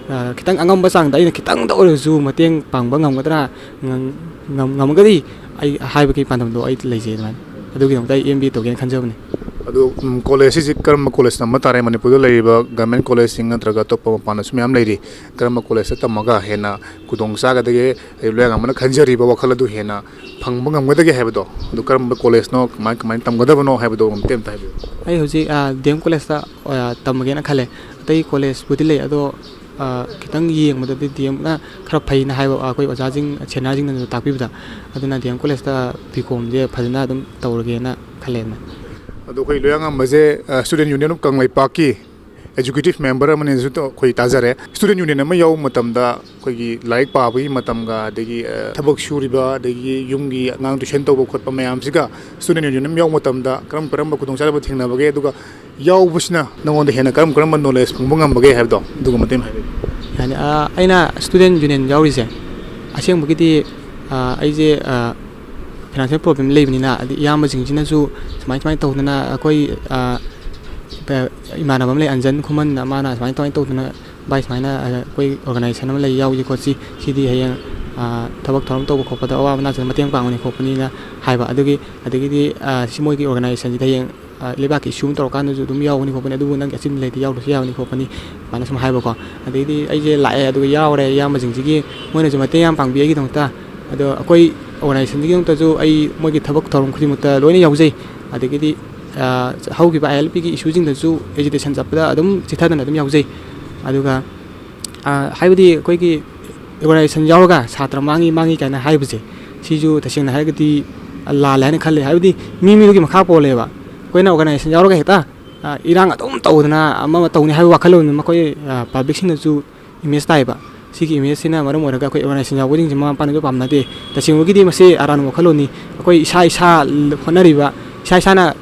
ꯑ, ꯈꯤꯇꯪ ꯑꯉꯝꯕ ꯆꯥꯡꯗ ꯑꯩꯅ ꯈꯤꯇꯪꯗ ꯑꯣꯏꯔꯁꯨ ꯃꯇꯦꯡ ꯄꯥꯡꯕ ꯉꯝꯒꯗ꯭ꯔꯥ, ꯉꯝ-, ꯉꯝ-, ꯉꯝꯃꯒꯗꯤ ꯑꯩ ꯍꯥꯏꯕꯒꯤ ꯄꯥꯟꯗꯝꯗꯣ ꯑꯩ ꯂꯩꯖꯩ ꯑꯗꯨꯃꯥꯏꯅ꯫ ꯑꯗꯨꯒꯤꯗꯃꯛꯇ ꯑꯩ ꯑꯦꯝ ꯕꯤ ꯑꯦ ꯇꯧꯒꯦꯅ ꯈꯟꯖꯕꯅꯤ꯫ ꯑꯗꯨ, ꯎꯝ, ꯀꯣꯂꯦꯖ ꯁꯤꯁꯤ ꯀꯔꯝꯕ ꯀꯣꯂꯦꯖ ꯇꯝꯕ ꯇꯥꯔꯦ? ꯃꯅꯤꯄꯨꯔꯗ ꯂꯩꯔꯤꯕ ꯒꯚꯔꯟꯃꯦꯟ ꯀꯣꯂꯦꯖꯁꯤꯡ ꯅꯠꯇ꯭ꯔꯒ ꯑꯇꯣꯞꯄ ꯃꯄꯥꯟꯗꯁꯨ ꯃꯌꯥꯝ ꯂꯩꯔꯤ꯫ ꯀꯔꯝꯕ ꯀꯣꯂꯦꯖꯇ ꯇꯝꯃꯒ ꯍꯦꯟꯅ ꯈꯨꯗꯣꯡ ꯆꯥꯒꯗꯒꯦ? ꯑꯩ ꯂꯣꯌꯥꯉꯝꯕꯅ ꯈꯟꯖꯔꯤꯕ ꯋꯥꯈꯜ ꯑꯗꯨ ꯍꯦꯟꯅ ꯐꯪꯕ ꯉꯝꯒꯗꯒꯦ ꯍꯥꯏꯕꯗꯣ, ꯑꯗꯨ ꯀꯔꯝꯕ ꯀꯣꯂꯦꯖꯅꯣ, ꯀꯃꯥꯏ, ꯀꯃꯥꯏꯅ ꯇꯝꯒꯗꯕꯅꯣ ꯍꯥꯏꯕꯗꯣ ꯑꯃꯨꯛꯇ ꯑꯝꯇ ꯍꯥꯏꯕꯤꯌꯨ꯫ ꯑꯩ ꯍꯧꯖꯤꯛ, ꯑ, ꯗꯤ ꯑꯦꯝ ꯀꯣꯂꯦꯖꯇ, ꯑ, ꯇꯝꯃꯒꯦꯅ ꯈꯜꯂꯦ꯫ ꯑꯇꯩ ꯀꯣꯂꯦꯖꯄꯨꯗꯤ ꯂꯩ, ꯑꯗꯣ, ꯑ, ꯈꯤꯇꯪ ꯌꯦꯡꯕꯗꯗꯤ ꯗꯤ ꯑꯦꯝꯅ ꯈꯔ ꯐꯩꯅ ꯍꯥꯏꯕ ꯑꯩꯈꯣꯏ ꯑꯣꯖꯥꯁꯤꯡ, ꯁꯦꯅꯤꯌꯔꯁꯤꯡꯅꯁꯨ ꯇꯥꯛꯄꯤꯕꯗ꯫ ꯑꯗꯨꯅ ꯗꯤ ꯑꯦꯝ ꯀꯣꯂꯦꯖꯇ ꯕꯤ ꯀꯣꯝꯁꯦ ꯐꯖꯅ ꯑꯗꯨꯝ ꯇꯧꯔꯒꯦꯅ ꯈꯜꯂꯦ꯫ ꯑꯗꯣ ꯑꯩꯈꯣꯏ ꯂꯣꯌꯥꯉꯝꯕꯁꯦ, ꯑ, Student Union of ꯀꯪꯂꯩꯄꯥꯛꯀꯤ ꯑꯦꯛꯖꯤꯀ꯭ꯌꯨꯇꯤꯚ ꯃꯦꯝꯕꯔ ꯑꯃꯅꯤꯅꯁꯨ ꯇ-, ꯑꯩꯈꯣꯏ ꯇꯥꯖꯔꯦ꯫ ꯁ꯭ꯇꯨꯗꯦꯟꯠ ꯌꯨꯅꯤꯌꯟ ꯑꯃ ꯌꯥꯎꯕ ꯃꯇꯝꯗ ꯑꯩꯈꯣꯏꯒꯤ ꯂꯥꯏꯔꯤꯛ ꯄꯥꯕꯒꯤ ꯃꯇꯝꯒ, ꯑꯗꯒꯤ, ꯑ, ꯊꯕꯛ ꯁꯨꯔꯤꯕ, ꯑꯗꯒꯤ ꯌꯨꯝꯒꯤ ꯑꯉꯥꯡ ꯇ꯭ꯌꯨꯁꯟ ꯇꯧꯕ ꯈꯣꯠꯄ ꯃꯌꯥꯝꯁꯤꯒ ꯁ꯭ꯇꯨꯗꯦꯟꯠ ꯌꯨꯅꯤꯌꯟ ꯑꯃ ꯌꯥꯎꯕ ꯃꯇꯝꯗ ꯀꯔꯝ ꯀꯔꯝꯕ ꯈꯨꯗꯣꯡꯆꯥꯗꯕ ꯊꯦꯡꯅꯕꯒꯦ? ꯑꯗꯨꯒ ꯌꯥꯎꯕꯁꯤꯅ ꯅꯉꯣꯟꯗ ꯍꯦꯟꯅ ꯀꯔꯝ ꯀꯔꯝꯕ ꯅꯣꯂꯦꯖ ꯐꯪꯕ ꯉꯝꯕꯒꯦ ꯍꯥꯏꯕꯗꯣ, ꯑꯗꯨꯒ ꯃꯇꯦꯡ ꯍꯥꯏꯕꯤꯌꯨ꯫ ꯌꯥꯅꯤ꯫ ꯑ, ꯑꯩꯅ ꯁ꯭ꯇꯨꯗꯦꯟꯠ ꯌꯨꯅꯤꯌꯟ ꯌꯥꯎꯔꯤꯁꯦ, ꯑꯁꯦꯡꯕꯒꯤꯗꯤ, ꯑ, ꯑꯩꯁꯦ, ꯑ, ꯐꯥꯏꯅꯥꯟꯁꯤꯌꯦꯜ ꯄ꯭ꯔꯣꯕ꯭ꯂꯦꯝ ꯂꯩꯕꯅꯤꯅ, ꯑꯗꯩ ꯏꯌꯥꯝꯕꯁꯤꯡꯁꯤꯅꯁꯨ ꯁꯨꯃꯥꯏ ꯁꯨꯃꯥꯏꯅ ꯇꯧꯗꯅ ꯑꯩꯈꯣꯏ, ꯑ, ꯏꯃꯥꯟꯅꯕ ꯑꯃ ꯂꯩ, ꯑꯟꯖꯟ ꯈꯨꯃꯟꯅ, ꯃꯥꯅ ꯁꯨꯃꯥꯏꯅ ꯇꯧꯃꯥꯏꯅ ꯇꯧꯗꯅ, "ꯚꯥꯏ, ꯁꯨꯃꯥꯏꯅ, ꯑ, ꯑꯩꯈꯣꯏ ꯑꯣꯔꯒꯅꯥꯏꯖꯦꯁꯟ ꯑꯃ ꯂꯩ, ꯌꯥꯎꯁꯤ ꯈꯣꯠꯁꯤ, ꯁꯤꯗꯤ ꯍꯌꯦꯡ, ꯑ, ꯊꯕꯛ ꯊꯧꯔꯝ ꯇꯧꯕ ꯈꯣꯠꯄꯗ ꯑꯋꯥꯕ ꯑꯅꯥꯁꯤꯡꯗ ꯃꯇꯦꯡ ꯄꯥꯡꯕꯅꯤ ꯈꯣꯠꯄꯅꯤꯅ" ꯍꯥꯏꯕ꯫ ꯑꯗꯨꯒꯤ, ꯑꯗꯒꯤꯗꯤ, ꯑ, ꯁꯤ ꯃꯣꯏꯒꯤ ꯑꯣꯔꯒꯅꯥꯏꯖꯦꯁꯟꯁꯤꯗ ꯍꯌꯦꯡ, ꯑ, ꯂꯩꯕꯥꯛꯀꯤ ꯏꯁꯨ ꯑꯃ ꯇꯧꯔꯀꯥꯟꯗꯁꯨ ꯑꯗꯨꯝ ꯌꯥꯎꯒꯅꯤ ꯈꯣꯠꯀꯅꯤ, ꯑꯗꯨꯕꯨ ꯅꯪꯒꯤ ꯑꯆꯤꯟꯕ ꯂꯩꯔꯗꯤ ꯌꯥꯎꯗ꯭ꯔꯁꯨ ꯌꯥꯕꯅꯤ ꯈꯣꯠꯄꯅꯤ, ꯑꯗꯨꯃꯥꯏꯅ ꯁꯨꯝ ꯍꯥꯏꯕꯀꯣ꯫ ꯑꯗꯒꯤꯗꯤ ꯑꯩꯁꯦ ꯂꯥꯛꯑꯦ, ꯑꯗꯨꯒ ꯌꯥꯎꯔꯦ꯫ ꯏꯌꯥꯝꯕꯁꯤꯡꯁꯤꯒꯤ ꯃꯣꯏꯅꯁꯨ ꯃꯇꯦꯡ ꯌꯥꯝ ꯄꯥꯡꯕꯤ ꯑꯩꯒꯤꯗꯃꯛꯇ꯫ ꯑꯗꯣ ꯑꯩꯈꯣꯏ ꯑꯣꯔꯒꯅꯥꯏꯖꯦꯁꯟꯁꯤꯒꯤꯗꯃꯛꯇꯁꯨ ꯑꯩ ꯃꯣꯏꯒꯤ ꯊꯕꯛ ꯊꯧꯔꯝ ꯈꯨꯗꯤꯡꯃꯛꯇ ꯂꯣꯏꯅ ꯌꯥꯎꯖꯩ꯫ ꯑꯗꯒꯤꯗꯤ, ꯑ, ꯍꯧꯈꯤꯕ ꯑꯥꯏ ꯑꯦꯜ ꯄꯤꯒꯤ ꯏꯁꯨꯁꯤꯡꯗꯁꯨ ꯑꯦꯖꯤꯇꯦꯁꯟ ꯆꯠꯄꯗ ꯑꯗꯨꯝ ꯆꯤꯊꯗꯅ ꯑꯗꯨꯝ ꯌꯥꯎꯖꯩ꯫ ꯑꯗꯨꯒ, ꯑ, ꯍꯥꯏꯕꯗꯤ ꯑꯩꯈꯣꯏꯒꯤ ꯑꯣꯔꯒꯅꯥꯏꯖꯦꯁꯟ ꯌꯥꯎꯔꯒ ꯁꯥꯇ꯭ꯔ ꯃꯥꯡꯉꯤ, ꯃꯥꯡꯉꯤ ꯀꯥꯏꯅ ꯍꯥꯏꯕꯁꯦ, ꯁꯤꯁꯨ ꯇꯁꯦꯡꯅ ꯍꯥꯏꯔꯒꯗꯤ ꯂꯥꯜꯂꯦ ꯍꯥꯏꯅ ꯈꯜꯂꯦ꯫ ꯍꯥꯏꯕꯗꯤ ꯃꯤ ꯃꯤꯗꯨꯒꯤ ꯃꯈꯥ ꯄꯣꯜꯂꯦꯕ꯫ ꯑꯩꯈꯣꯏꯅ ꯑꯣꯔꯒꯅꯥꯏꯖꯦꯁꯟ ꯌꯥꯎꯔꯒ ꯍꯦꯛꯇ, ꯑ, ꯏꯔꯥꯡ ꯑꯗꯨꯝ ꯇꯧꯗꯅ ꯑꯃ ꯑꯃ ꯇꯧꯅꯤ ꯍꯥꯏꯕ ꯋꯥꯈꯜꯂꯣꯟꯗꯨ ꯃꯈꯣꯏ, ꯑ, ꯄꯕ꯭ꯂꯤꯛꯁꯤꯡꯅꯁꯨ ꯏꯃꯦꯖ ꯇꯥꯏꯕ꯫ ꯁꯤꯒꯤ ꯏꯃꯦꯖꯁꯤꯅ ꯃꯔꯝ ꯑꯣꯏꯔꯒ ꯑꯩꯈꯣꯏ ꯑꯣꯔꯒꯅꯥꯏꯖꯦꯁꯟ ꯌꯥꯎꯕꯁꯤꯡꯁꯦ ꯃꯃꯥ ꯃꯄꯥꯅꯁꯨ ꯄꯥꯝꯅꯗꯦ꯫ ꯇꯁꯦꯡꯕꯒꯤꯗꯤ ꯃꯁꯤ ꯑꯔꯥꯟꯕ ꯋꯥꯈꯜꯂꯣꯟꯅꯤ꯫ ꯑꯩꯈꯣꯏ ꯏꯁꯥ ꯏꯁꯥ ꯍꯣꯠꯅꯔꯤꯕ, ꯏꯁꯥ ꯏꯁꯥꯅ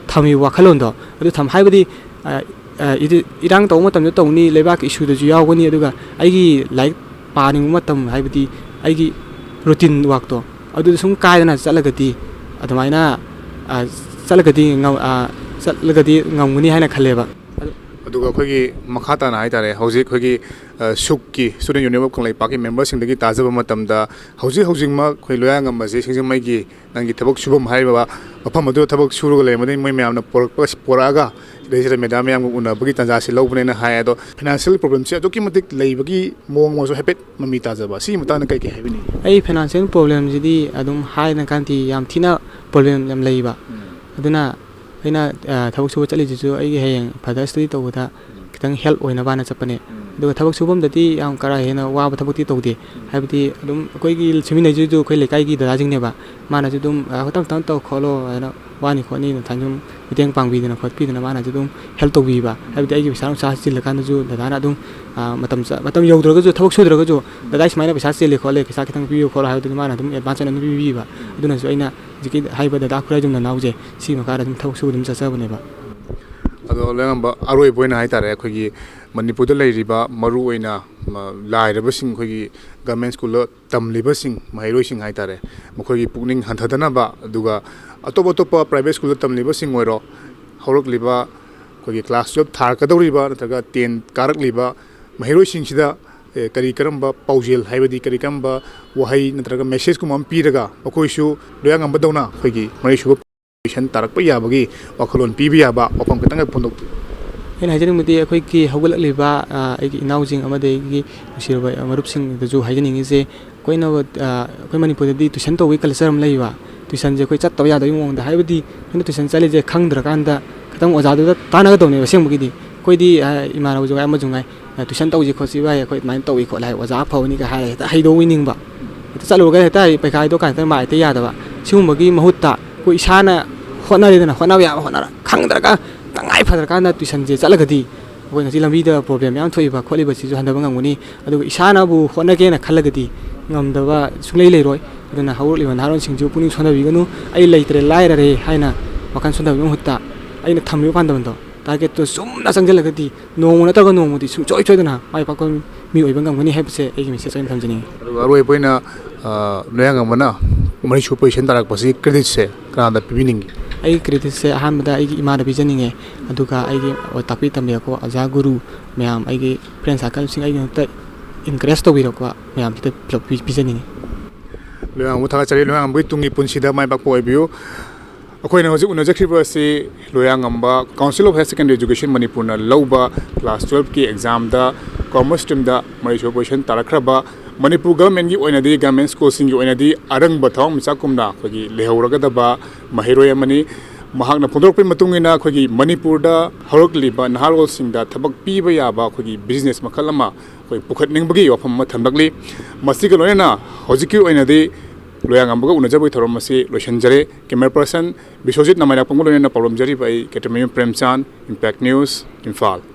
ꯊꯝꯃꯤꯕ ꯋꯥꯈꯜꯂꯣꯟꯗꯣ ꯑꯗꯨ ꯊꯝ-, ꯍꯥꯏꯕꯗꯤ, ꯑ, ꯑ, ꯏꯗꯤ-, ꯏꯔꯥꯡ ꯇꯧꯕ ꯃꯇꯝꯗ ꯇꯧꯅꯤ, ꯂꯩꯕꯥꯛꯀꯤ ꯏꯁꯨꯗꯁꯨ ꯌꯥꯎꯒꯅꯤ, ꯑꯗꯨꯒ ꯑꯩꯒꯤ ꯂꯥꯏꯔꯤꯛ ꯄꯥꯅꯤꯡꯕ ꯃꯇꯝ, ꯍꯥꯏꯕꯗꯤ ꯑꯩꯒꯤ ꯔꯨꯇꯤꯟ ꯋꯥꯛꯇꯣ ꯑꯗꯨꯗ ꯁꯨꯝ ꯀꯥꯏꯗꯅ ꯆꯠꯂꯒꯗꯤ, ꯑꯗꯨꯃꯥꯏꯅ, ꯑ, ꯆꯠꯂꯒꯗꯤ ꯉꯝ-, ꯑ, ꯆꯠꯂꯒꯗꯤ ꯉꯝꯒꯅꯤ ꯍꯥꯏꯅ ꯈꯜꯂꯦꯕ꯫ ꯑꯗꯨ ꯑꯗꯨꯒ ꯑꯩꯈꯣꯏꯒꯤ ꯃꯈꯥ ꯇꯥꯅ ꯍꯥꯏꯇꯥꯔꯦ, ꯍꯧꯖꯤꯛ ꯑꯩꯈꯣꯏꯒꯤ, ꯑ, ꯁꯨꯛꯀꯤ, Student Union of ꯀꯪꯂꯩꯄꯥꯛꯀꯤ ꯃꯦꯝꯕꯔꯁꯤꯡꯗꯒꯤ ꯇꯥꯖꯕ ꯃꯇꯝꯗ, ꯍꯧꯖꯤꯛ ꯍꯧꯖꯤꯛꯃꯛ ꯑꯩꯈꯣꯏ ꯂꯣꯌꯥꯉꯝꯕꯁꯦ ꯁꯤꯡꯖꯃꯩꯒꯤ ꯅꯪꯒꯤ ꯊꯕꯛ ꯁꯨꯐꯝ ꯍꯥꯏꯔꯤꯕ ꯃꯐꯝ ꯑꯗꯨꯗ ꯊꯕꯛ ꯁꯨꯔꯒ ꯂꯩꯔꯝꯕꯗꯒꯤ ꯃꯣꯏ ꯃꯌꯥꯝꯅ ꯄꯨꯔꯛꯄ, ꯄꯨꯔꯛꯑꯒ ꯁꯤꯗꯩꯁꯤꯗ ꯃꯦꯗꯥꯝ ꯃꯌꯥꯝꯒ ꯎꯅꯕꯒꯤ ꯇꯥꯟꯖꯥꯁꯤ ꯂꯧꯕꯅꯦꯅ ꯍꯥꯏ꯫ ꯑꯗꯣ ꯐꯥꯏꯅꯥꯟꯁꯤꯌꯦꯜ ꯄ꯭ꯔꯣꯕ꯭ꯂꯦꯝꯁꯦ ꯑꯗꯨꯛꯀꯤ ꯃꯇꯤꯛ ꯂꯩꯕꯒꯤ ꯃꯑꯣꯡ ꯑꯃꯁꯨ ꯍꯥꯏꯐꯦꯠ ꯃꯃꯤ ꯇꯥꯖꯕ, ꯁꯤꯒꯤ ꯃꯇꯥꯡꯗ ꯀꯩ ꯀꯩ ꯍꯥꯏꯕꯤꯅꯤꯡꯉꯤ? ꯑꯩ ꯐꯥꯏꯅꯥꯟꯁꯤꯌꯦꯜ ꯄ꯭ꯔꯣꯕ꯭ꯂꯦꯝꯁꯤꯗꯤ ꯑꯗꯨꯝ ꯍꯥꯏꯅ ꯀꯥꯟꯗꯤ ꯌꯥꯝ ꯊꯤꯅ ꯄ꯭ꯔꯣꯕ꯭ꯂꯦꯝ ꯌꯥꯝ ꯂꯩꯕ꯫ ꯎꯝ꯫ ꯑꯗꯨꯅ ꯑꯩꯅ, ꯑ, ꯊꯕꯛ ꯁꯨꯕ ꯆꯠꯂꯤꯁꯤꯁꯨ ꯑꯩꯒꯤ ꯍꯌꯦꯡ further study ꯇꯧꯕꯗ ꯎꯝ꯫ ꯈꯤꯇꯪ ꯍꯦꯜꯞ ꯑꯣꯏꯅꯕꯅ ꯆꯠꯄꯅꯦ꯫ ꯎꯝ꯫ ꯑꯗꯨꯒ ꯊꯕꯛ ꯁꯨꯐꯝꯗꯗꯤ ꯌꯥꯝ ꯀꯥ ꯍꯦꯟꯅ ꯋꯥꯕ ꯊꯕꯛꯇꯤ ꯇꯧꯗꯦ꯫ ꯍꯥꯏꯕꯗꯤ ꯑꯗꯨꯝ ꯑꯩꯈꯣꯏꯒꯤ ꯁꯨꯃꯤꯟꯅꯩꯁꯤꯁꯨ ꯑꯩꯈꯣꯏ ꯂꯩꯀꯥꯏꯒꯤ ꯗꯗꯥꯁꯤꯡꯅꯦꯕ꯫ ꯃꯥꯅꯁꯨ ꯑꯗꯨꯝ "ꯑ, ꯇꯞ ꯇꯞꯅ ꯇꯧ ꯈꯣꯠꯂꯣ" ꯍꯥꯏꯅ, "ꯋꯥꯅꯤ ꯈꯣꯠꯅꯤ" ꯅ ꯊꯥꯏꯅ ꯁꯨꯝ ꯃꯇꯦꯡ ꯄꯥꯡꯕꯤꯗꯅ ꯈꯣꯠꯄꯤꯗꯅ ꯃꯥꯅꯁꯨ ꯑꯗꯨꯝ ꯍꯦꯜꯞ ꯇꯧꯕꯤꯕ꯫ ꯍꯥꯏꯕꯗꯤ ꯑꯩꯒꯤ ꯄꯩꯁꯥ ꯅꯨꯡꯁꯥ ꯆꯤꯜꯂꯀꯥꯟꯗꯁꯨ ꯗꯗꯥꯅ ꯑꯗꯨꯝ, ꯑ, ꯃꯇꯝ ꯆꯥ-, ꯃꯇꯝ ꯌꯧꯗ꯭ꯔꯒꯁꯨ, ꯊꯕꯛ ꯁꯨꯗ꯭ꯔꯒꯁꯨ, "ꯗꯗꯥ, ꯁꯨꯃꯥꯏꯅ ꯄꯩꯁꯥ ꯆꯤꯜꯂꯤ ꯈꯣꯠꯂꯤ, ꯄꯩꯁꯥ ꯈꯤꯇꯪ ꯄꯤꯌꯨ ꯈꯣꯠꯂꯣ" ꯍꯥꯏꯕꯗꯨꯗꯤ ꯃꯥꯅ ꯑꯗꯨꯝ ꯑꯦꯗꯚꯥꯟꯁ ꯑꯣꯏꯅ ꯑꯗꯨꯝ ꯄꯤꯕꯤꯕ꯫ ꯑꯗꯨꯅꯁꯨ ꯑꯩꯅ ꯍꯧꯖꯤꯛꯀꯤ ꯍꯥꯏꯕ ꯗꯗꯥ ꯈꯨꯔꯥꯏꯖꯝ ꯅꯅꯥꯎꯁꯦ ꯁꯤꯒꯤ ꯃꯈꯥꯗ ꯑꯗꯨꯝ ꯊꯕꯛ ꯁꯨꯕ ꯑꯗꯨꯝ ꯆꯠꯆꯕꯅꯦꯕ꯫ ꯑꯗꯣ ꯂꯣꯌꯥꯉꯝꯕ, ꯑꯔꯣꯏꯕ ꯑꯣꯏꯅ ꯍꯥꯏꯇꯥꯔꯦ, ꯑꯩꯈꯣꯏꯒꯤ ꯃꯅꯤꯄꯨꯔꯗ ꯂꯩꯔꯤꯕ ꯃꯔꯨꯑꯣꯏꯅ, ꯃ-, ꯂꯥꯏꯔꯕꯁꯤꯡ, ꯑꯩꯈꯣꯏꯒꯤ ꯒꯚꯔꯟꯃꯦꯟ ꯁ꯭ꯀꯨꯜꯗ ꯇꯝꯂꯤꯕꯁꯤꯡ, ꯃꯍꯩꯔꯣꯏꯁꯤꯡ ꯍꯥꯏꯇꯥꯔꯦ, ꯃꯈꯣꯏꯒꯤ ꯄꯨꯛꯅꯤꯡ ꯍꯟꯊꯗꯅꯕ, ꯑꯗꯨꯒ ꯑꯇꯣꯞ ꯑꯇꯣꯞꯄ ꯄ꯭ꯔꯥꯏꯚꯦꯠ ꯁ꯭ꯀꯨꯜꯗ ꯇꯝꯂꯤꯕꯁꯤꯡ ꯑꯣꯏꯔꯣ, ꯍꯧꯔꯛꯂꯤꯕ ꯑꯩꯈꯣꯏꯒꯤ ꯀ꯭ꯂꯥꯁ ꯇꯨꯌꯦꯜꯞ ꯊꯥꯔꯛꯀꯗꯧꯔꯤꯕ ꯅꯠꯇ꯭ꯔꯒ ꯇꯦꯟ ꯀꯥꯔꯛꯂꯤꯕ ꯃꯍꯩꯔꯣꯏꯁꯤꯡꯁꯤꯗ, ꯑꯦ, ꯀꯔꯤ ꯀꯔꯝꯕ ꯄꯥꯎꯖꯦꯜ, ꯍꯥꯏꯕꯗꯤ ꯀꯔꯤ ꯀꯔꯝꯕ ꯋꯥꯍꯩ ꯅꯠꯇ꯭ꯔꯒ ꯃꯦꯁꯦꯖꯀꯨꯝꯕ ꯑꯃ ꯄꯤꯔꯒ ꯃꯈꯣꯏꯁꯨ ꯂꯣꯌꯥꯉꯝꯕꯗꯧꯅ ꯑꯩꯈꯣꯏꯒꯤ ꯃꯔꯤꯁꯨꯕ ꯄꯣꯖꯤꯁꯟ ꯇꯥꯔꯛꯄ ꯌꯥꯕꯒꯤ ꯋꯥꯈꯜꯂꯣꯟ ꯄꯤꯕ ꯌꯥꯕ ꯋꯥꯐꯝ ꯈꯤꯇꯪ ꯐꯣꯡꯗꯣꯛꯄꯤꯌꯨ꯫ ꯑꯩꯅ ꯍꯥꯏꯖꯅꯤꯡꯕꯗꯤ ꯑꯩꯈꯣꯏꯒꯤ ꯍꯧꯒꯠꯂꯛꯂꯤꯕ, ꯑ, ꯑꯩꯒꯤ ꯏꯅꯥꯎꯁꯤꯡ ꯑꯃꯗꯤ ꯑꯩꯒꯤ ꯅꯨꯡꯁꯤꯔꯕ ꯃꯔꯨꯞꯁꯤꯡꯗꯁꯨ ꯍꯥꯏꯖꯅꯤꯡꯉꯤꯁꯦ, ꯑꯩꯈꯣꯏꯅ, ꯑ, ꯑꯩꯈꯣꯏ ꯃꯅꯤꯄꯨꯔꯗꯗꯤ ꯇꯨꯏꯁꯟ ꯇꯧꯕꯒꯤ ꯀꯜꯆꯔ ꯑꯃ ꯂꯩꯕ꯫ ꯇꯨꯏꯁꯟꯁꯦ ꯑꯩꯈꯣꯏ ꯆꯠꯇꯕ ꯌꯥꯗꯕꯒꯤ ꯃꯑꯣꯡꯗ, ꯍꯥꯏꯕꯗꯤ ꯑꯩꯈꯣꯏꯅ ꯇꯨꯏꯁꯟ ꯆꯠꯂꯤꯁꯦ ꯈꯪꯗ꯭ꯔꯀꯥꯟꯗ ꯈꯤꯇꯪ ꯑꯣꯖꯥꯗꯨꯗ ꯇꯥꯟꯅꯒꯗꯧꯅꯦꯕ ꯑꯁꯦꯡꯕꯒꯤꯗꯤ꯫ ꯑꯩꯈꯣꯏꯗꯤ, ꯑ, ꯏꯃꯥꯟꯅꯕꯁꯨ ꯉꯥꯏ, ꯑꯃꯁꯨ ꯉꯥꯏ, "ꯑ, ꯇꯨꯏꯁꯟ ꯇꯧꯁꯤ ꯈꯣꯠꯁꯤ ꯚꯥꯏ, ꯑꯩꯈꯣꯏ ꯑꯗꯨꯃꯥꯏꯅ ꯇꯧꯏ ꯈꯣꯠꯂꯦ" ꯍꯥꯏ, ꯑꯣꯖꯥ ꯑꯐꯕꯅꯤꯒ ꯍꯥꯏꯔꯒ ꯍꯦꯛꯇ ꯍꯩꯗꯧꯕꯤꯅꯤꯡꯕ꯫ ꯍꯦꯛꯇ ꯆꯠꯂꯨꯔꯒ ꯍꯦꯛꯇ ꯄꯩꯈꯥ ꯍꯥꯏꯗꯣꯛꯀꯥꯟꯗ ꯃꯥꯏ ꯍꯦꯛꯇ ꯌꯥꯗꯕ꯫ ꯁꯤꯒꯨꯝꯕꯒꯤ ꯃꯍꯨꯠꯇ ꯑꯩꯈꯣꯏ ꯏꯁꯥꯅ ꯍꯣꯠꯅꯔꯦꯗꯅ, ꯍꯣꯠꯅꯕ ꯌꯥꯕ ꯍꯣꯠꯅꯔ, ꯈꯪꯗ꯭ꯔꯒ ꯇꯉꯥꯏ ꯐꯗ꯭ꯔꯀꯥꯟꯗ ꯇꯨꯏꯁꯟꯁꯦ ꯆꯠꯂꯒꯗꯤ ꯑꯩꯈꯣꯏ ꯉꯁꯤ ꯂꯝꯕꯤꯗ ꯄ꯭ꯔꯣꯕ꯭ꯂꯦꯝ ꯃꯌꯥꯝ ꯊꯣꯛꯏꯕ ꯈꯣꯠꯂꯤꯕꯁꯤꯁꯨ ꯍꯟꯊꯕ ꯉꯝꯒꯅꯤ꯫ ꯑꯗꯨꯒ ꯏꯁꯥꯅꯕꯨ ꯍꯣꯠꯅꯒꯦꯅ ꯈꯜꯂꯒꯗꯤ ꯉꯝꯗꯕ ꯁꯨꯡꯂꯩ ꯂꯩꯔꯣꯏ꯫ ꯑꯗꯨꯅ ꯍꯧꯔꯛꯂꯤꯕ ꯅꯍꯥꯔꯣꯟꯁꯤꯡꯁꯤꯕꯨ ꯄꯨꯛꯅꯤꯡ ꯁꯣꯟꯊꯕꯤꯒꯅꯨ꯫ "ꯑꯩ ꯂꯩꯇ꯭ꯔꯦ, ꯂꯥꯏꯔꯔꯦ" ꯍꯥꯏꯅ ꯋꯥꯈꯜ ꯁꯣꯟꯊꯕꯒꯤ ꯃꯍꯨꯠꯇ ꯑꯩꯅ ꯊꯝꯃꯤꯕ ꯄꯥꯟꯗꯝꯗꯣ, ꯇꯥꯔꯒꯦꯠꯇꯣ ꯆꯨꯝꯅ ꯆꯪꯁꯤꯜꯂꯒꯗꯤ ꯅꯣꯡꯃ ꯅꯠꯇ꯭ꯔꯒ ꯅꯣꯡꯃꯗꯤ ꯁꯨꯡꯁꯣꯏ ꯁꯣꯏꯗꯅ ꯃꯥꯏ ꯄꯥꯛꯄ ꯃꯤ ꯑꯣꯏꯕ ꯉꯝꯒꯅꯤ ꯍꯥꯏꯕꯁꯦ ꯑꯩꯒꯤ ꯃꯦꯁꯦꯖ ꯑꯣꯏꯅ ꯊꯝꯖꯅꯤꯡꯉꯤ꯫ ꯑꯗꯨꯒ ꯑꯔꯣꯏꯕ ꯑꯣꯏꯅ, ꯑ, ꯂꯣꯌꯥꯉꯝꯕꯅ ꯃꯔꯤꯁꯨꯕ ꯄꯣꯖꯤꯁꯟ ꯇꯥꯔꯛꯄꯁꯤ ꯀ꯭ꯔꯦꯗꯤꯠꯁꯦ ꯀꯅꯥꯗ ꯄꯤꯕꯤꯅꯤꯡꯒꯦ? ꯑꯩꯒꯤ ꯀ꯭ꯔꯦꯗꯤꯠꯁꯦ ꯑꯍꯥꯟꯕꯗ ꯑꯩꯒꯤ ꯏꯃꯥꯗ ꯄꯤꯖꯅꯤꯡꯉꯦ, ꯑꯗꯨꯒ ꯑꯩꯒꯤ ꯇꯥꯛꯄꯤ ꯇꯝꯕꯤꯔꯛꯄ ꯑꯣꯖꯥ ꯒꯨꯔꯨ ꯃꯌꯥꯝ, ꯑꯩꯒꯤ ꯐ꯭ꯔꯦꯟ ꯁꯥꯔꯀꯜꯁꯤꯡ ꯑꯩꯒꯤꯗꯃꯛꯇ ꯏꯟꯀꯔꯦꯖ ꯇꯧꯕꯤꯔꯛꯄ ꯃꯌꯥꯝꯁꯤꯗ ꯄꯨꯂꯞ ꯄꯤ-, ꯄꯤꯖꯅꯤꯡꯉꯤ꯫ ꯂꯣꯌꯥꯉꯝꯕ ꯊꯥꯒꯠꯆꯔꯤ꯫ ꯂꯣꯌꯥꯉꯝꯕꯒꯤ ꯇꯨꯡꯒꯤ ꯄꯨꯟꯁꯤꯗ ꯃꯥꯏ ꯄꯥꯛꯄ ꯑꯣꯏꯕꯤꯌꯨ꯫ ꯑꯩꯈꯣꯏꯅ ꯍꯧꯖꯤꯛ ꯎꯅꯖꯈ꯭ꯔꯤꯕ ꯑꯁꯤ ꯂꯣꯌꯥꯉꯝꯕ Council of Higher Secondary Education ꯃꯅꯤꯄꯨꯔꯅ ꯂꯧꯕ ꯀ꯭ꯂꯥꯁ ꯇꯨꯌꯦꯜꯐꯀꯤ ꯑꯦꯛꯖꯥꯝꯗ ꯀꯣꯃꯔꯁ ꯁ꯭ꯇ꯭ꯔꯤꯝꯗ ꯃꯔꯤꯁꯨꯕ ꯄꯣꯖꯤꯁꯟ ꯇꯥꯔꯛꯈ꯭ꯔꯕ, ꯃꯅꯤꯄꯨꯔ ꯒꯚꯔꯟꯃꯦꯟꯠꯀꯤ ꯑꯣꯏꯅꯗꯤ, ꯒꯚꯔꯟꯃꯦꯟꯠ ꯁ꯭ꯀꯨꯜꯁꯤꯡꯒꯤ ꯑꯣꯏꯅꯗꯤ ꯑꯔꯪꯕ ꯊꯋꯥꯟꯃꯤꯆꯥꯛꯀꯨꯝꯅ ꯑꯩꯈꯣꯏꯒꯤ ꯂꯩꯍꯧꯔꯒꯗꯕ ꯃꯍꯩꯔꯣꯏ ꯑꯃꯅꯤ꯫ ꯃꯍꯥꯛꯅ ꯐꯣꯡꯗꯣꯔꯛꯄꯒꯤ ꯃꯇꯨꯡ ꯏꯟꯅ ꯑꯩꯈꯣꯏꯒꯤ ꯃꯅꯤꯄꯨꯔꯗ ꯍꯧꯔꯛꯂꯤꯕ ꯅꯍꯥꯔꯣꯜꯁꯤꯡꯗ ꯊꯕꯛ ꯄꯤꯕ ꯌꯥꯕ ꯑꯩꯈꯣꯏꯒꯤ ꯕꯤꯖꯤꯅꯦꯁ ꯃꯈꯜ ꯑꯃ ꯑꯩꯈꯣꯏ ꯄꯨꯈꯠꯅꯤꯡꯕꯒꯤ ꯋꯥꯐꯝ ꯑꯃ ꯊꯝꯂꯛꯂꯤ꯫ ꯃꯁꯤꯒ ꯂꯣꯏꯅꯅ ꯍꯧꯖꯤꯛꯀꯤ ꯑꯣꯏꯅꯗꯤ ꯂꯣꯌꯥꯉꯝꯕꯒ ꯎꯅꯖꯕꯒꯤ ꯊꯧꯔꯝ ꯑꯁꯤ ꯂꯣꯏꯁꯤꯟꯖꯔꯦ꯫ ꯀꯦꯃꯦꯔꯥ ꯄꯔꯁꯟ ꯕꯤꯁ꯭ꯋꯖꯤꯠ ꯅꯃꯥꯏꯅꯥꯛꯄꯝꯒ ꯂꯣꯏꯅꯅ ꯄꯥꯎꯗꯝꯖꯔꯤꯕ ꯑꯩ ꯀꯦꯇ꯭ꯔꯃꯌꯨꯝ ꯄ꯭ꯔꯦꯝꯆꯥꯟ, ꯏꯝꯄꯦꯛ ꯅ꯭ꯌꯨꯁ, ꯏꯝꯐꯥꯜ꯫